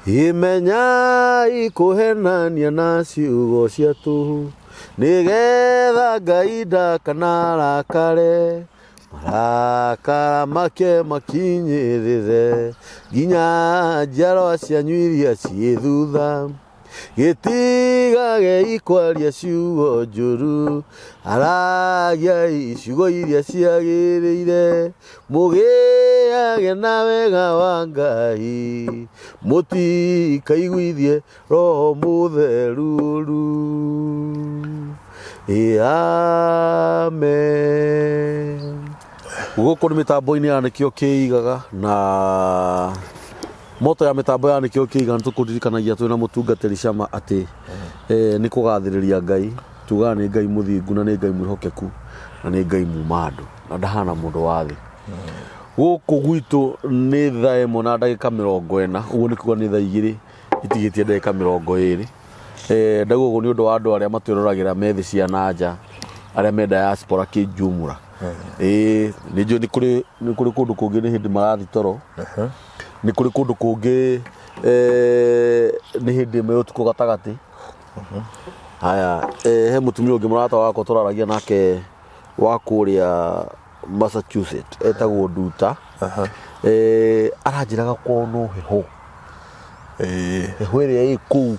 Imenyai kũhenania na ciugo cia tũhũ, nĩgetha Ngai ndakanarakare, marakara make makinyĩrĩre nginya njiarwa cianyu iria ciĩ thutha. Gĩtigagei kwaria ciugo njũru, aragiai ciugo iria ciagĩrĩire, mũgĩage na wega wa Ngai, mũtikaiguithie Roho Mũtheru ũru. Ĩ amen. Gũkũ nĩ mĩtambo-inĩ ya nĩkĩo kĩigaga na moto ya mĩtambo ya nĩkĩo kĩigaga nĩ tũkũririkanagia twĩna mũtungatĩri Cama atĩ eh, nĩ kũgathĩrĩria Ngai tugaga nĩ Ngai mũthingu na nĩ Ngai mwĩhokeku na nĩ Ngai muma andũ na ndahana mũndũ wa thĩ. Gũkũ gwitũ nĩ thaa 1 na ndagĩka 40, ũguo nĩ kuga nĩ thaa 2 itigĩtie ndagĩka 20. Eh, ndauga ũguo nĩ ũndũ wa andũ arĩa matwĩroragĩra me thĩ cia na nja, arĩa me diaspora kĩnjumũra. Ĩĩ nĩ njũĩ nĩ kũrĩ kũndũ kũngĩ nĩ hĩndĩ marathiĩ toro, nĩ kũrĩ kũndũ kũngĩ eh, nĩ hĩndĩ me ũtukũ gatagatĩ. Haya, eh, he mũtumia ũngĩ mũrata wakwa tũraragia nake wa kũrĩa Massachusetts etagwo Nduta. Eh, aranjĩraga kwao no heho. Heho ĩrĩa ĩ kũu.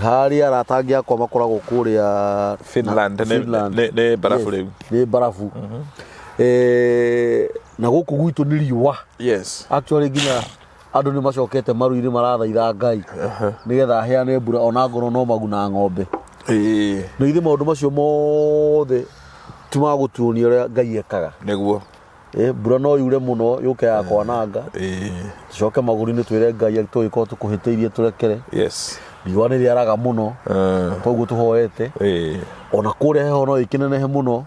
Harĩa arata angĩ akwa makoragwo kũrĩa Finland, Finland. Nĩ mbarabu Yes, rĩu. Nĩ mbarabu. Eh, na gũkũ gwitũ nĩ riũa. Actually nginya andũ nĩ macokete maru-inĩ marathaitha Ngai nĩgetha aheane mbura ona ngorwo no maguna ng'ombe. Na ithe maũndũ macio mothe ti ma gũtuonia ũrĩa Ngai ekaga. Nĩguo. Mbura no yure mũno yũke ya kwananga. Tũcoke magũrũ-inĩ twĩre Ngai tũgĩkorwo tũkũhĩtĩirie tũrekere. Riũa nĩ rĩaraga mũno koguo tũhoete. Ona kũrĩa heho no ĩkĩnenehe mũno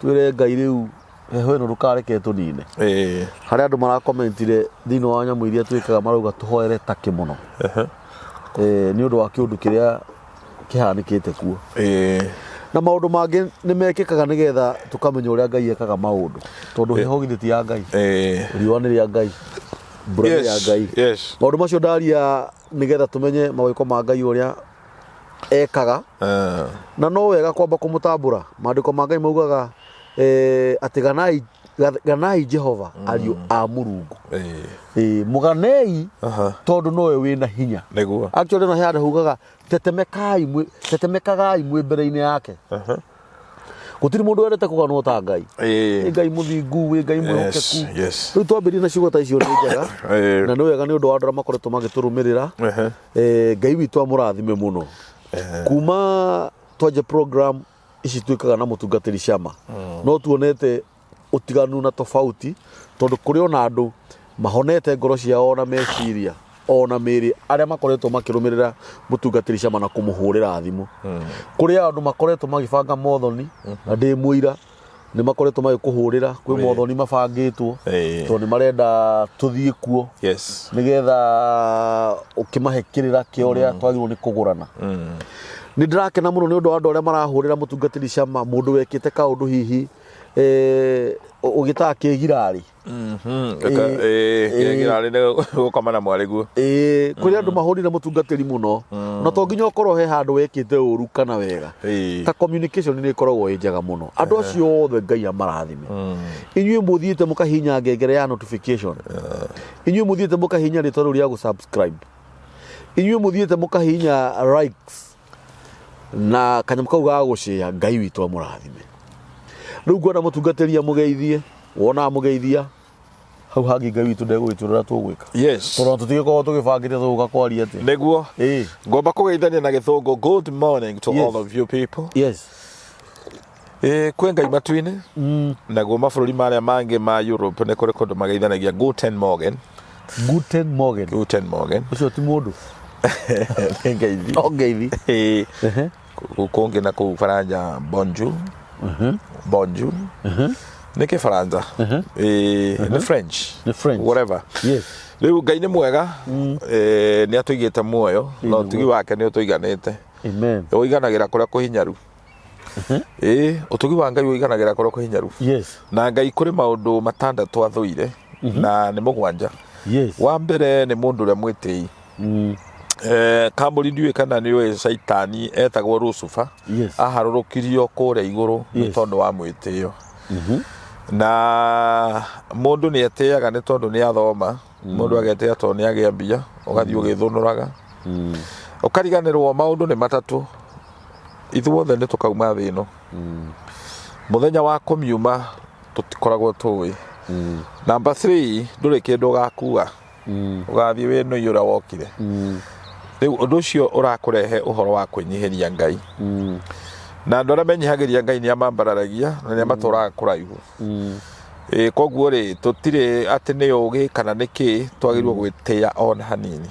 twĩre Ngai rĩu heho ĩno ndũkareke tũnine. Harĩa andũ marakomentire thĩinĩ wa nyamũ iria twĩkaga marauga tũhoere takĩ mũno. Nĩ ũndũ wa kĩũndũ kĩrĩa kĩhanĩkĩte kuo. Na maũndũ mangĩ nĩ mekĩkaga nĩgetha tũkamenya ũrĩa Ngai ekaga maũndũ. Tondũ heho githĩ ti ya Ngai. Riũa nĩ rĩa Ngai. Mbura nĩ ya Ngai. Maũndũ macio ndaria nĩgetha tũmenye mawĩko ma Ngai ũrĩa ekaga. Na no wega kwamba kũmũtambũra. Maandĩko ma Ngai maugaga atĩ ganai Jehova ariũ a Mũrungu. Mũganei tondũ nowe wĩna hinya. Nĩguo. Actually no he handũ haugaga tetemekai mwĩ tetemekagai mwĩ mbere-inĩ yake. Gũtirĩ mũndũ wendete kũganwo ta Ngai. Wĩ Ngai mũthingu, wĩ Ngai mwĩhokeku. Rĩu twambĩrĩrie na ciugo ta icio nĩ njega. Na nĩ wega nĩ ũndũ wa andũ arĩa makoretwo magĩtũrũmĩrĩra. Ngai witũ amũrathime mũno. Kuma twanjia program ici twĩkaga na mũtungatĩri Shama, no tuonete ũtiganu na tofauti tondũ kũrĩ ona andũ mahonete ngoro ciao ona meciria ona mĩĩrĩ arĩa makoretwo makĩrũmĩrĩra mũtungatĩri Shama na kũmũhũrĩra thimũ. Kũrĩ andũ makoretwo magĩbanga mothoni na ndĩ mũira nĩ makoretwo magĩkũhũrĩra kwĩ mothoni mabangĩtwo tondũ nĩ marenda tũthiĩ kuo nĩgetha ũkĩmahe kĩrĩra kĩa ũrĩa twagĩrĩirwo nĩ kũgũrana. Nĩ ndĩrakena mũno nĩ ũndũ wa andũ arĩa marahũrĩra mũtungatĩri Shama mũndũ wekĩte kaũndũ hihi ũgĩtaga kĩgirarĩ. Kĩgirarĩ nĩ gũkoma na mwarĩguo. Ĩĩ, kũrĩ andũ mahũrire mũtungatĩri mũno na to nginya ũkorwo he handũ wekĩte ũru kana wega. Ta communication nĩ ĩkoragwo ĩ njega mũno. Andũ acio othe Ngai amarathime. Inyuĩ mũthiĩte mũkahihinya ngengere ya notification. Inyuĩ mũthiĩte mũkahihinya rĩtwa rĩu rĩa gũ subscribe. Inyuĩ mũthiĩte mũkahihinya likes na kanyamũ kau ga gũcĩa. Ngai witũ amũrathime. Rĩu ngwenda mũtungatĩri amũgeithie, wona amũgeithia hau hangĩ Ngai witũ ndegũgĩtwĩra tũgwĩka. Tondũ tũtigĩkorwo tũgĩbangĩte tũgũka kwaria atĩa. Nĩguo. Ngwamba kũgeithania na gĩthũngũ. Good morning to all of you people. Kwĩ Ngai matu-inĩ. Naguo mabũrũri marĩa mangĩ ma Europe nĩ kũrĩ kũndũ mageithanagia Guten Morgen. Guten Morgen. Guten Morgen. Ũcio ti mũndũ. Nĩ ngeithi. No ngeithi. Kũngĩ na kũu Faranja bonjour. Bonjour. Nĩ kĩfaranja. Nĩ French. Nĩ French. Whatever. Rĩu Ngai nĩ mwega. Nĩ atũigĩte muoyo na ũtugi wake nĩ ũtũiganĩte. Amen. Ũiganagĩra kũrĩa kũhinyaru. Ũtugi wa Ngai ũiganagĩra kũrĩa kũhinyaru. Na Ngai kũrĩ maũndũ matandatũ athũire na nĩ mũgwanja. Wa mbere nĩ mũndũ ũrĩa mwĩtĩi. Kambũri ndiũĩ kana nĩ ũĩ caitani etagwo Lucifer. Yes. Aharũrũkirio kũrĩa igũrũ nĩ Yes. tondũ wa mwĩtĩo. Na mũndũ nĩ etĩaga nĩ tondũ nĩ athoma, mũndũ agetĩa tondũ nĩ agĩa mbia, ũgathiĩ ũgĩthũnũraga. Ũkariganĩrwo maũndũ nĩ matatũ. Ithuothe nĩ tũkauma thĩ ĩno. Mũthenya wa kũmiuma tũtikoragwo tũĩ. Number 3, ndũrĩ kĩndũ ũgakua. Ũgathiĩ wĩ nũi ũrĩa wokire. Rĩu ũndũ ũcio ũrakũrehe ũhoro wa kwĩnyihĩria Ngai. Na andũ arĩa menyihagĩria Ngai nĩ amambararagia na nĩ amatũraga kũraihu. Ĩ, koguo rĩ tũtirĩ atĩ nĩ ũgĩ kana nĩ kĩ twagĩrĩirwo gwĩtĩa ona hanini.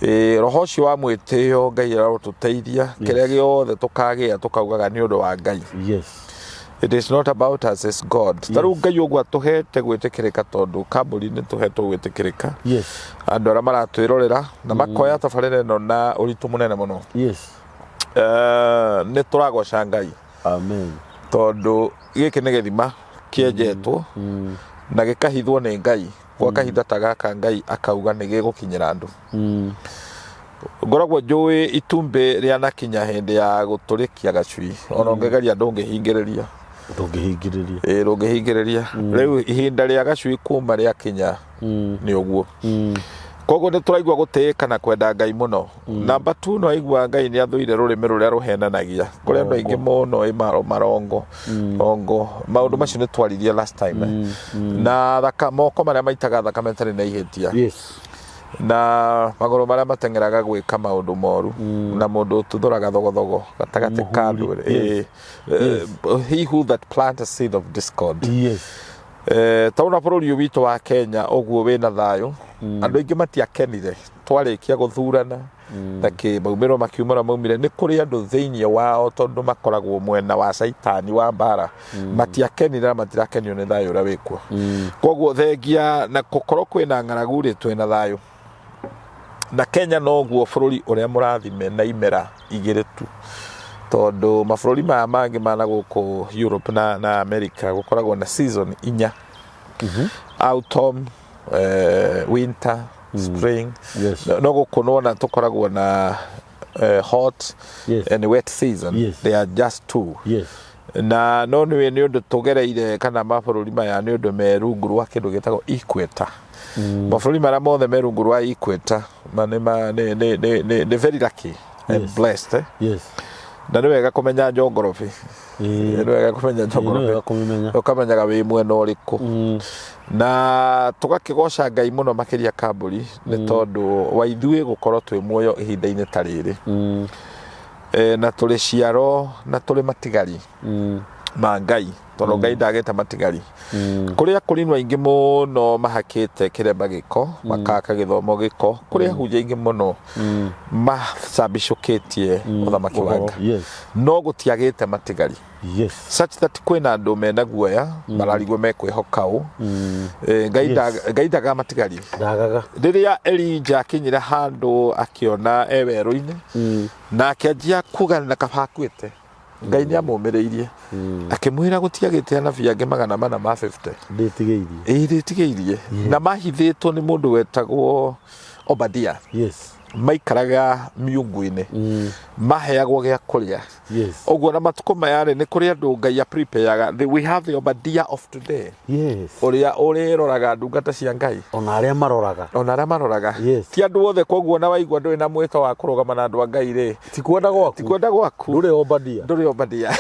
Ĩ, roho ũcio wa mwĩtĩo Ngai arotũteithia kĩrĩa gĩothe tũkagĩa tũkaugaga nĩ ũndũ wa Ngai. Yes. It is not about us, it's God. Ta rĩu Ngai ũguo atũhete gwĩtĩkĩrĩka tondũ kambuni nĩ tũhetwo gwĩtĩkĩrĩka. Yes. Andũ arĩa maratwĩrorera na makoya tabarĩra ĩno na ũritũ mũnene mũno. Yes. Nĩ tũragoca Ngai. Amen. Tondũ gĩkĩ nĩ gĩthima kĩenjetwo na gĩkahithwo nĩ Ngai gwa kahinda ta gaka Ngai akauga nĩ gĩgũkinyĩra andũ. Ngoragwo njũĩ itumbĩ rĩanakinya hĩndĩ ya gũtũrĩkia gacui ona ũngĩgeria ndũngĩhingĩrĩria. Ndũngĩhingĩrĩria. Ĩĩ ndũngĩhingĩrĩria. Rĩu ihinda rĩa gacui kuma rĩakinya nĩ ũguo. Koguo nĩ tũraigua gũtĩĩka na kwenda Ngai mũno. Namba tu no aigua Ngai nĩ athũire rũrĩmĩ rũrĩa rũhenanagia. Kũrĩ andũ aingĩ mũno ĩ marongo. Rongo. Maũndũ macio nĩ twaririe last time. Na thaka moko marĩa maitaga thakame ĩtarĩ na ihĩtia. Yes. Na magũrũ marĩa mateng'eraga gwĩka maũndũ moru. Na mũndũ ũtuthũraga thogothogo gatagatĩ ka Mũhuri. andũ. Yes. He who that plant a seed of discord. Yes. Tauna bũrũri ũyũ witũ wa Kenya ũguo wĩna thayũ, andũ aingĩ matiakenire twarĩkia gũthurana na kĩ maumĩrĩro makiuma ũrĩa maumire. Nĩ kũrĩ andũ thĩinĩ wao tondũ makoragwo mwena wa caitani wa mbara, matiakenire na matirakenio nĩ thayũ ũrĩa wĩkuo. Koguo thengia na gũkorwo kwĩna ng'aragu rĩ, twĩna thayũ. Na Kenya noguo bũrũri ũrĩa mũrathime na imera igĩrĩ tu, tondũ mabũrũri maya mangĩ ma na gũkũ Europe na America gũkoragwo na season inya. Autumn, winter, spring. Yes. No gũkũ nĩwona tũkoragwo na hot Yes. and wet season. Yes. They are just two. Yes. Na no nĩ nĩ ũndũ tũgereire kana mabũrũri maya nĩ ũndũ me rungu rwa kĩndũ gĩtagwo equator. Mabũrũri marĩa mothe me rungu rwa equator ma nĩ ma nĩ nĩ nĩ nĩ nĩ very lucky and Yes. blessed, eh? Yes. Na nĩ wega kũmenya njongorobi. Nĩ wega kũmenya Nĩ njongorobi. wega kũmĩmenya. Ũkamenyaga wĩ mwena ũrĩkũ. Na tũgakĩgoca Ngai mũno makĩria kambũri nĩ tondũ wa ithuĩ gũkorwo twĩ muoyo ihinda-inĩ ta rĩrĩ. Na tũrĩ ciaro na tũrĩ matigari ma Ngai, tondũ Ngai ndagĩte matigari. Kũrĩ akũrinũ aingĩ mũno mahakĩte kĩremba gĩko, makaka gĩthomo gĩko, kũrĩ ahunjia aingĩ mũno macambicũkĩtie ũthamaki wa Ngai. Yes. No gũtiagĩte matigari. Yes. Such that kwĩna andũ mena guoya, mararigwo mekwĩhoka ũ. Ngai Ngai ndagaga matigari. Ndagaga. Rĩrĩa Elijah akinyire handũ akĩona e werũ-inĩ, na akĩanjia kuga na kaba akuĩte, Ngai nĩ amũmĩrĩirie. Akĩmwĩra gũtiagĩte anabii angĩ 450. Ndĩtigĩirie. Ĩĩ ndĩtigĩirie. Na mahithĩtwo nĩ mũndũ wetagwo Obadia. Yes. Maikaraga miungu-inĩ. Maheagwo gĩa kũrĩa. Yes. Ũguo na matukũ maya rĩ, nĩ kũrĩ andũ Ngai a-prepareaga. We have the Obadia of today. Yes. Ũrĩa ũrĩroraga ndungata cia Ngai. Ona arĩa maroraga. Ona arĩa maroraga. Yes. Ti andũ othe, koguo na waigua ndũrĩ na mwĩto wa kũrũgama na andũ a Ngai rĩ. Ti kwenda gwaku. Ti kwenda gwaku. Ndũrĩ Obadia. Ndũrĩ Obadia.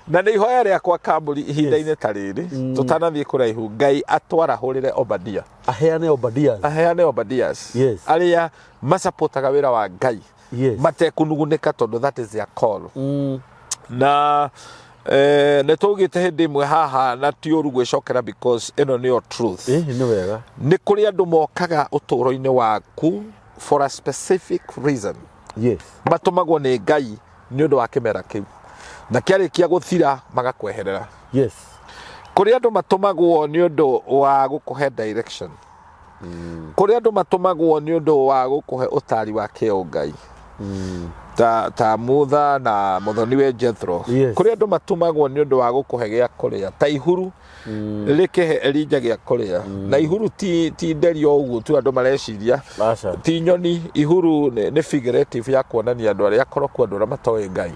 Na nĩ ihoya rĩakwa kambũri ihinda-inĩ ta rĩrĩ, tũtanathiĩ kũraihu, Ngai atwarahũrĩre Obadia. Aheane Obadias. Aheane Obadias. Yes. Arĩa macapotaga wĩra wa Ngai. Yes. Matekunugunĩka tondũ that is their call. Na nĩ twaugĩte hĩndĩ ĩmwe haha na ti ũru gwĩcokera because ĩno nĩyo truth. Nĩ wega. Nĩ kũrĩ andũ mokaga ũtũũro-inĩ waku for a specific reason. Yes. Matũmagwo nĩ Ngai nĩ ũndũ wa kĩmera kĩu. Na kĩarĩkia gũthira magakweherera. Yes. Kũrĩ andũ matũmagwo nĩ ũndũ wa gũkũhe direction. Kũrĩ andũ matũmagwo nĩ ũndũ wa gũkũhe ũtari wa kĩũngai. Ta ta Mutha na mũthoni-we Jethro. Kũrĩ andũ matũmagwo nĩ ũndũ wa gũkũhe gĩa kũrĩa ta ihuru rĩkĩhe Elija gĩa kũrĩa. Na ihuru ti nderi o ũguo tu andũ mareciria. Aca. Ti nyoni, ihuru nĩ figurative ya kuonania andũ arĩa akoroku, andũ arĩa matoĩ Ngai.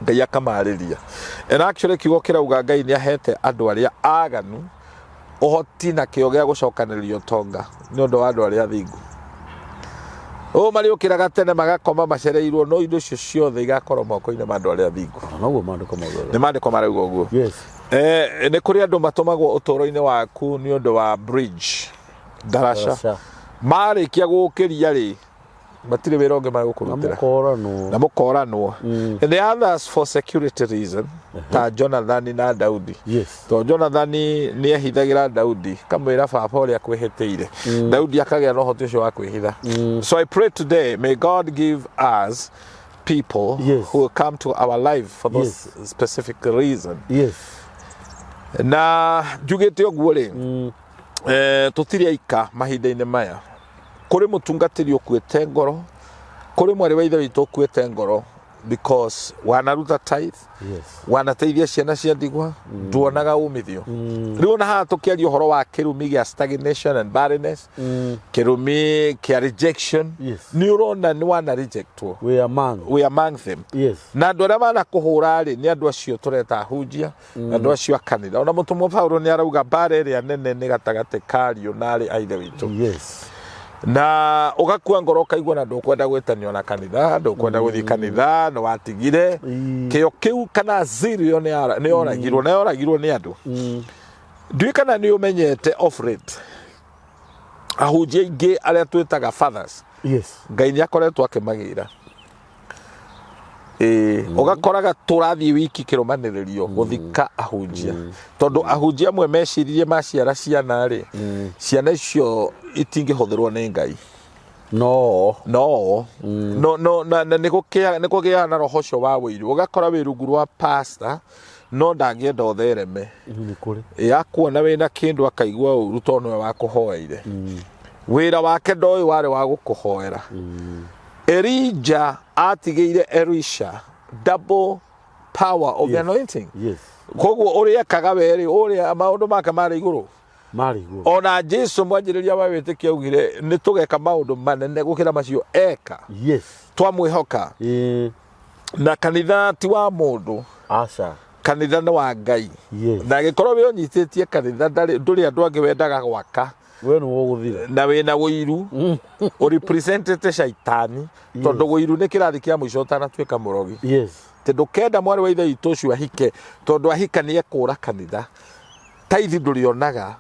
Ngai akamarĩria. And actually kiugo kĩrauga Ngai nĩ ahete andũ arĩa aganu ũhoti na kĩo gĩa gũcokanĩrĩria ũtonga nĩ ũndũ wa andũ arĩa athingu. Ũũ marĩũkĩraga tene magakoma macereirwo, no indo icio ciothe igakorwo moko-inĩ ma andũ arĩa athingu. Na noguo maandĩko maugaga. Nĩ maandĩko marauga ũguo. Nĩ kũrĩ andũ matũmagwo ũtũũro-inĩ waku nĩ ũndũ wa bridge, ndaraca. Ndaraca. Marĩkia gũkĩria rĩ, matirĩ wĩra ũngĩ Na magũkũrutĩra. mũkoranwo. Na mũkoranwo. And the others for security reason, ta Jonathani na Daudi. Tondũ Jonathani nĩ ehithagĩra Daudi, kamwĩra baba ũrĩa kwĩhĩtĩire. Daudi akagĩa na ũhoti ũcio wa kwĩhitha. So I pray today, may God give us people who will come to our life for those specific reason. Na njugĩte ũguo rĩ, tũtirĩ aika mahinda-inĩ maya. Kũrĩ mũtungatĩri ũkuĩte ngoro, kũrĩ mwarĩ wa ithe witũ ũkuĩte ngoro because wanaruta tithe, wanateithia ciana cia ndigwa, nduonaga umithio. Rĩu ona haha tũkĩaria ũhoro wa kĩrumi gĩa stagnation and barrenness, kĩrumi kĩa rejection, nĩ ũrona nĩ wana rejectwo. We among. We among them. Na andũ arĩa manakũhũra rĩ, nĩ andũ acio tũreta ahunjia, andũ acio a kanitha. Ona mũtũmwo Paulo nĩ arauga mbara ĩrĩa nene nĩ gatagatĩ ka ariũ na arĩ a ithe witũ. Na ũgakua ngoro ũkaigua na ndũkwenda gwĩtanio na kanitha, ndũkwenda gũthiĩ kanitha, nĩ watigire. Kĩo kĩu kana zeal ĩyo nĩ yoragirwo, na yoragirwo nĩ andũ. Ndiũĩ kana nĩ ũmenyete off rate. Ahunjia aingĩ arĩa twĩtaga fathers, Ngai nĩ akoretwo akĩmagĩra. Ũgakoraga tũrathiĩ wiki kĩrũmanĩrĩrio gũthika ahunjia, tondũ ahunjia amwe meciririe maciara ciana rĩ, ciana icio itingĩhũthĩrwo nĩ Ngai. No. No. No, no, na nĩ kũgĩaga na roho ũcio wa ũiru. Ũgakora wĩ rungu rwa pastor, no ndangĩenda ũthereme. Nĩ kũrĩ. Akuona wĩna kĩndũ akaigua ũru tondũ nĩwe wakũhoeire. Wĩra wake ndoĩ warĩ wa gũkũhoera. Elijah atigĩire Elisha double power of the anointing. Koguo ũrĩa ekaga we rĩ, ũrĩa maũndũ make marĩ igũrũ. Marĩ igũrũ. Ona Jesu mwanjĩrĩria wa wĩtĩkio augire nĩ tũgeka maũndũ manene gũkĩra macio eka. Twamwĩhoka. Na kanitha ti wa mũndũ. Aca. Kanitha nĩ wa Ngai. Na angĩkorwo wĩ ũnyitĩtie kanitha ndũrĩ andũ angĩ wendaga gwaka. We nĩ ũgũthira. Na wĩna ũiru, ũrepresentĩte caitani, tondũ ũiru nĩ kĩrathi kĩa mũico ũtanatuĩka mũrogi. Tondũ ndũkenda mwarĩ wa ithe witũ ũcio ahike, tondũ ahika nĩ ekũra kanitha. Taithi ndũrĩonaga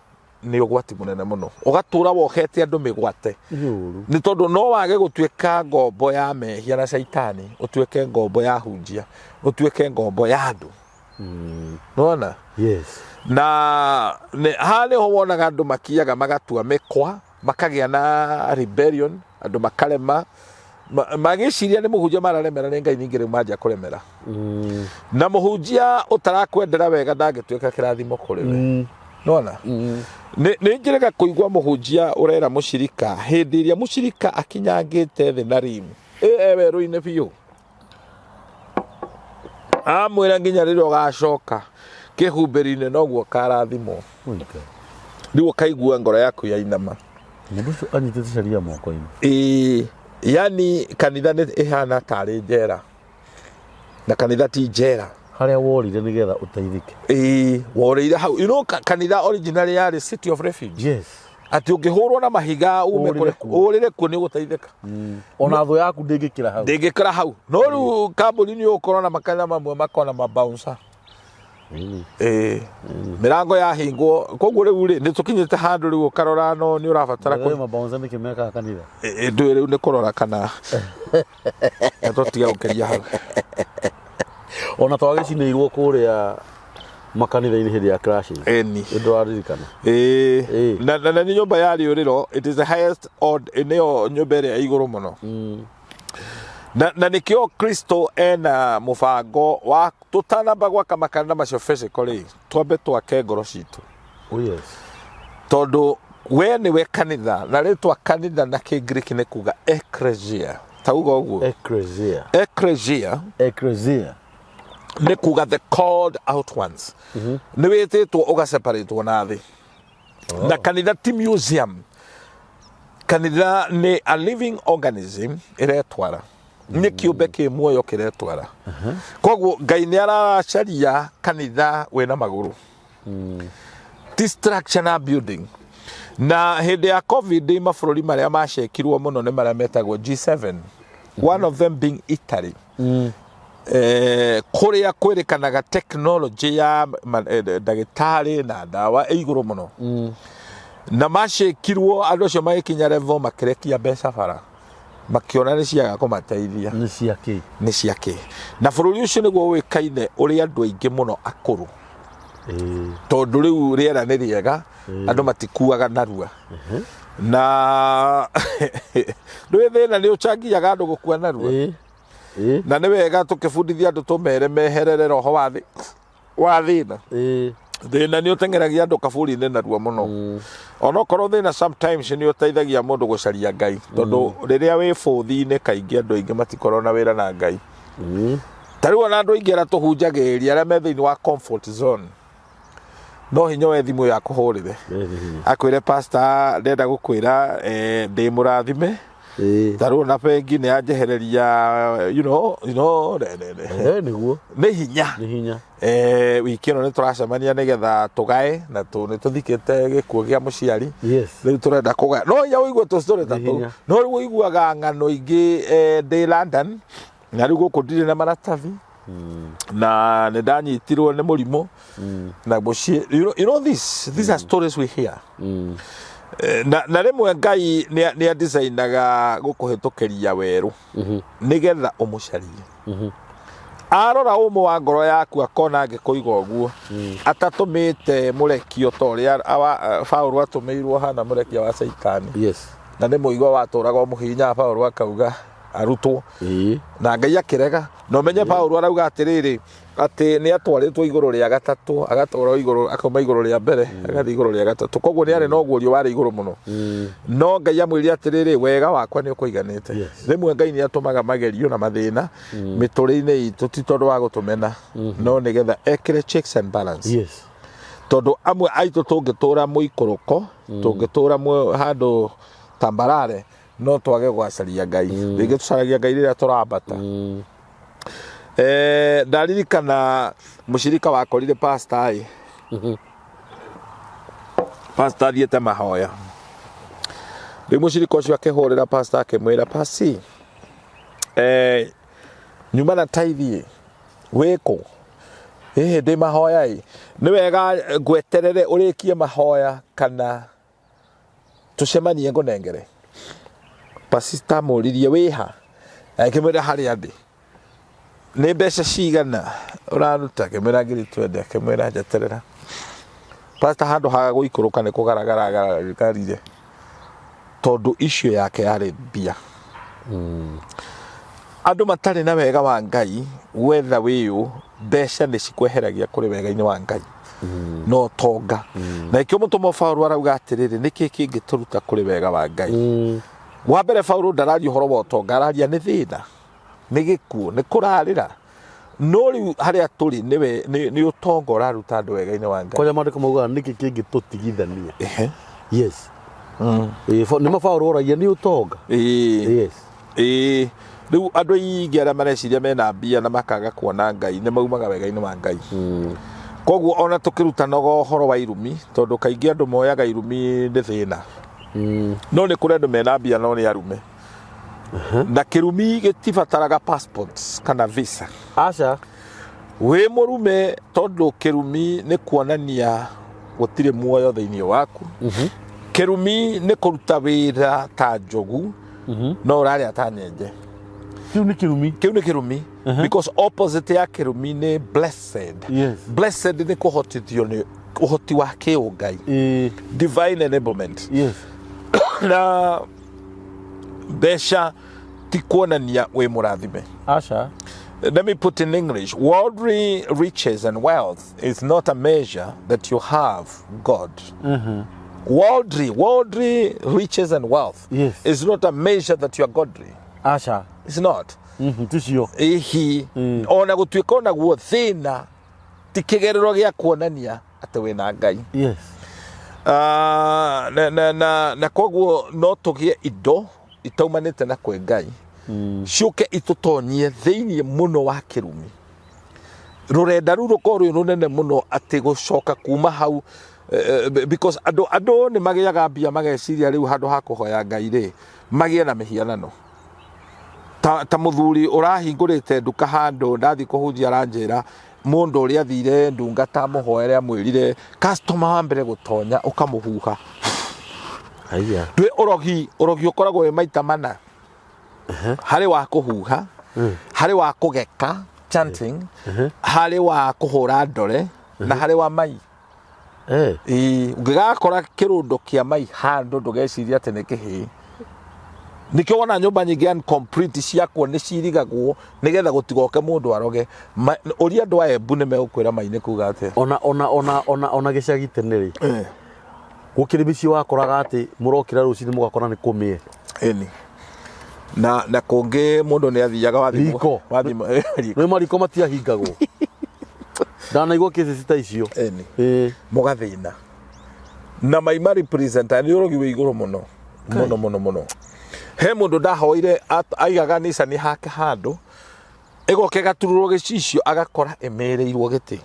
nĩ ũgwati mũnene mũno. Ũgatũra wohete andũ mĩgwate. Nĩ ũru. Nĩ tondũ no wage gũtuĩka ngombo ya mehia na caitani, ũtuĩke ngombo ya hunjia, ũtuĩke ngombo ya andũ. Nĩwona? Na haha nĩho wonaga andũ makiaga magatua mĩkwa, makagĩa na rebellion, andũ makarema, magĩciria nĩ mũhunjia mararemera nĩ Ngai ningĩ rĩu manjia kũremera. Na mũhunjia ũtarakwendera wega ndangĩtuĩka kĩrathimo kũrĩ we. Nĩwona? Nĩ njĩrĩga kũigua mũhunjia ũrera mũcirika hĩndĩ ĩrĩa mũcirika akinyangĩte thĩ na rimu. E werũ-inĩ biũ. Amwĩra nginya rĩrĩa ũgacoka kĩhumbĩri-inĩ noguo ũkarathimwo. Rĩu ũkaigua ngoro yaku yainama. Mũndũ ũcio anyitĩte sheria moko-inĩ. Ĩĩ, yani kanitha nĩ ĩhana tarĩ njera. Na kanitha ti njera. Harĩa worire nĩgetha ũteithĩke. Ĩĩ, worĩire hau. You know, kanitha originally yarĩ city of refuge. Atĩ ũngĩhũrwo na mahiga ume Ũrĩre kũrĩ, kuo. ũrĩre kuo nĩ ũgũteithĩka. Ona thũ yaku ndĩngĩkĩra hau. Ndĩngĩkĩra hau. No rĩu kambuni nĩ ũgũkorwo na makanitha mamwe makona mabouncer. Ĩĩ. Mĩrango yahingwo. Koguo rĩu rĩ, nĩ tũkinyĩte handũ rĩu ũkarora no nĩ ũrabatara kũ mabouncer nĩkĩ mekaga kanitha? Ĩĩ, ndũĩ rĩu nĩ kũrora kana tũtige gũkĩria hau. Ona twagĩcinĩirwo kũrĩa makanitha-inĩ hĩndĩ ya clashes. Ĩni. Nĩ ndĩraririkana. Ĩĩ. Na nĩ nyũmba ya rĩũrĩro, it is the highest odd, nĩyo nyũmba ĩrĩa ĩ igũrũ mũno. Na nĩkĩo Kristo ena mũbango wa tũtanamba gwaka makanitha macio physically, twambe twake ngoro citũ. Oh yes. Tondũ we nĩwe kanitha, na rĩtwa kanitha na Kĩngiriki nĩ kuga ekklesia. Tauga ũguo. Ecclesia. Ecclesia. Ecclesia. Nĩ kuga the called out ones. Nĩ wĩtĩtwo ũgaseparatwo na thĩ. Na kanitha ti museum. Kanitha nĩ a living organism ĩretwara. Nĩ kĩũmbe kĩ muoyo kĩretwara. Koguo Ngai nĩ aracaria kanitha wĩna magũrũ. Ti structure na building. Na hĩndĩ ya COVID mabũrũri marĩa macekirwo mũno nĩ marĩa metagwo G7. One of them being Italy. Kũrĩa kwĩrĩkanaga technology ya ndagĩtarĩ na ndawa ĩ igũrũ mũno. Na macekirwo andũ acio magĩkinya level makĩrekia mbeca bara makĩona nĩ ciaga kũmateithia. Nĩ cia kĩ? Nĩ cia kĩ? Na bũrũri ũcio nĩguo ũĩkaine ũrĩ andũ aingĩ mũno akũrũ. Tondũ rĩu rĩera nĩ rĩega, andũ matikuaga narua. Na ndũĩ thĩna nĩ ũchangiaga andũ gũkua narua. Na nĩ wega tũkĩbundithia andũ tũmere meherere roho wa thĩ wa thĩna. Thĩna nĩ ũteng'eragia andũ kaburi-inĩ narua mũno. Onokorwo thĩna sometimes nĩ ũteithagia mũndũ gũcaria Ngai, tondũ rĩrĩa wĩ bũthi-inĩ kaingĩ andũ aingĩ matikoragwo na wĩra na Ngai. Ta rĩu ona andũ aingĩ arĩa tũhunjagĩrĩria arĩa me thĩinĩ wa comfort zone, no hinya we thimũ ĩyo akũhũrĩre akwĩre, "Pastor, ndenda gũkwĩra ndĩ mũrathime." Ta rĩu ona bengi nĩ yanjehereria ne. Nĩguo. Nĩ hinya. Nĩ hinya. Wiki ĩno nĩ tũracemania nĩgetha tũgae na nĩ tũthikĩte gĩkuũ gĩa mũciari. Rĩu tũrenda kũgaya, no hinya ũigue tũstory ta Nĩ tũu. hinya. No rĩu ũiguaga ng'ano ingĩ, ndĩ London na rĩu gũkũ ndirĩ na maratathi na nĩ ndanyitirwo nĩ mũrimũ na mũciĩ. You know these are stories we hear. Na rĩmwe Ngai nĩ adesignaga gũkũhĩtũkĩria werũ nĩgetha ũmũcarie. Arora ũmũ wa ngoro yaku akona angĩkũiga ũguo atatũmĩte mũrekio ta ũrĩa Paũlũ atũmĩirwo hana mũrekia wa Caitani. Na nĩ mũigua watũraga ũmũhihinyaga Paũlũ akauga arutwo. Na Ngai akĩrega. Na ũmenye Paũlũ arauga atĩrĩrĩ, atĩ nĩ atwarĩtwo igũrũ rĩa gatatũ, agatwarwo igũrũ, akauma igũrũ rĩa mbere agathiĩ igũrũ rĩa gatatũ. Koguo nĩ arĩ na ũguũrio warĩ igũrũ mũno. No Ngai amwĩrire atĩrĩrĩ, "Wega wakwa nĩ ũkũiganĩte." Rĩmwe Ngai nĩ atũmaga magerio na mathĩna mĩtũrĩre-inĩ itũ ti tondũ wa gũtũmena, no nĩgetha ekĩre checks and balance. Tondũ amwe aitũ tũngĩtũra mũikũrũko, tũngĩtũra handũ tambarare, no twage gwacaria Ngai. Rĩngĩ tũcaragia Ngai rĩrĩa tũrambata. Ndaririkana mũcirika wakorire pastor ĩ pastor athiĩte mahoya. Rĩu mũcirika ũcio akĩhũrĩra pastor akĩmwĩra, "Pasi, nyuma na tithe wĩkũ?" "Ĩhĩ, ndĩ mahoya." "Ĩ nĩ wega ngweterere ũrĩkie mahoya kana tũcemanie ngũnengere?" Pastor amũririe, "Wĩha?" Akĩmwĩra harĩa ndĩ. "Nĩ mbeca cigana ũraruta?" Akĩmwĩra 20,000. Akĩmwĩra, "Njeterera." Pastor handũ ha gũikũrũka nĩ kũgaragara agaragarire tondũ icio yake yarĩ mbia. Andũ matarĩ na wega wa Ngai wetha wĩyũ, mbeca nĩ cikweheragia kũrĩ wega-inĩ wa Ngai no tonga. Na ikĩo mũtũmwo Paũlũ arauga atĩrĩrĩ, nĩkĩ kĩngĩtũruta kũrĩ wega wa Ngai? Wa mbere, Paũlũ ndararia ũhoro wa ũtonga, araria nĩ thĩna, nĩ gĩkuũ, nĩ kũrarĩra. No rĩu harĩa tũrĩ nĩ ũtonga ũraruta andũ wega-inĩ wa Ngai. Kwanja maandĩko maugaga nĩkĩ kĩngĩtũtigithania. Yes. Nĩma Paũlũ oragia nĩ ũtonga. Yes. Ĩĩ, rĩu andũ aingĩ arĩa mareciria mena mbia na makaga kuona Ngai nĩ maumaga wega-inĩ wa Ngai. Koguo ona tũkĩrutanaga ũhoro wa irumi, tondũ kaingĩ andũ moyaga irumi nĩ thĩna, no nĩ kũrĩ andũ mena mbia no nĩ arume. Na kĩrumi gĩtibataraga passport kana visa. Aca. Wĩ mũrume, tondũ kĩrumi nĩ kuonania gũtirĩ muoyo thĩinĩ waku. Kĩrumi nĩ kũruta wĩra ta njogu no ũrarĩa ta nyenje. Kĩu nĩ kĩrumi. Kĩu nĩ kĩrumi, because opposite ya kĩrumi nĩ blessed. Blessed nĩ kũhotithio nĩ ũhoti wa kĩũngai, divine enablement. Na mbeca ti kuonania wĩ mũrathime. Aca. Let me put in English. Worldly riches and wealth is not a measure that you have God. Worldly riches and wealth is not a measure that you are godly. Aca. It's not. Ticio. Ihi. Ona gũtuĩka onaguo thĩna ti kĩgerero gĩa kuonania atĩ wĩna Ngai. Ah, na koguo no tũgĩe indo itaumanĩte na kwĩ Ngai, ciũke itũtonyie thĩinĩ mũno wa kĩrumi. Rũrenda rũu rũkorwo rwĩ rũnene mũno atĩ gũcoka kuma hau, because andũ nĩ magĩaga mbia, mageciria rĩu handũ ha kũhoya Ngai rĩ, magĩe na mĩhianano. Ta mũthuri ũrahingũrĩte nduka handũ, ndathiĩ kũhunjia, aranjĩra mũndũ ũrĩa athire ndungata amũhoere, amwĩrire customer wa mbere gũtonya ũkamũhuha. Haiya. Ndwĩ ũrogi. Ũrogi ũkoragwo wĩ maita mana: harĩ wa kũhuha, harĩ wa kũgeka, chanting, harĩ wa kũhũra ndore, na harĩ wa mai. Ĩĩ, ũngĩgakora kĩrũndo kĩa mai handũ, ndũgeciria atĩ nĩ kĩhĩĩ. Nĩkĩo wona nyũmba nyingĩ incomplete ciakwo nĩ cirigagwo nĩgetha gũtigoke mũndũ aroge. Ũria andũ a Embu, nĩ megũkwĩra mai nĩ kuga atĩa. Ona gĩcagi tene rĩ, gũkĩrĩ mĩciĩ wakoraga atĩ mũrokĩra rũcinĩ mũgakora nĩ kũmĩe. Ĩni, na kũngĩ mũndũ nĩ athiaga wathimwo. Riko. Wathimwo riko. Nĩ mariko matiahingagwo. Ndanaigua cases ta icio. Ĩni. Mũgathĩna na mai represent nĩ ũrogi wĩ igũrũ mũno mũno mũno mũno. He mũndũ ndahoire aigaga nicani hake handũ, ĩgoka ĩgatururwo gĩcicio, agakora ĩmĩrĩirwo gĩtĩ.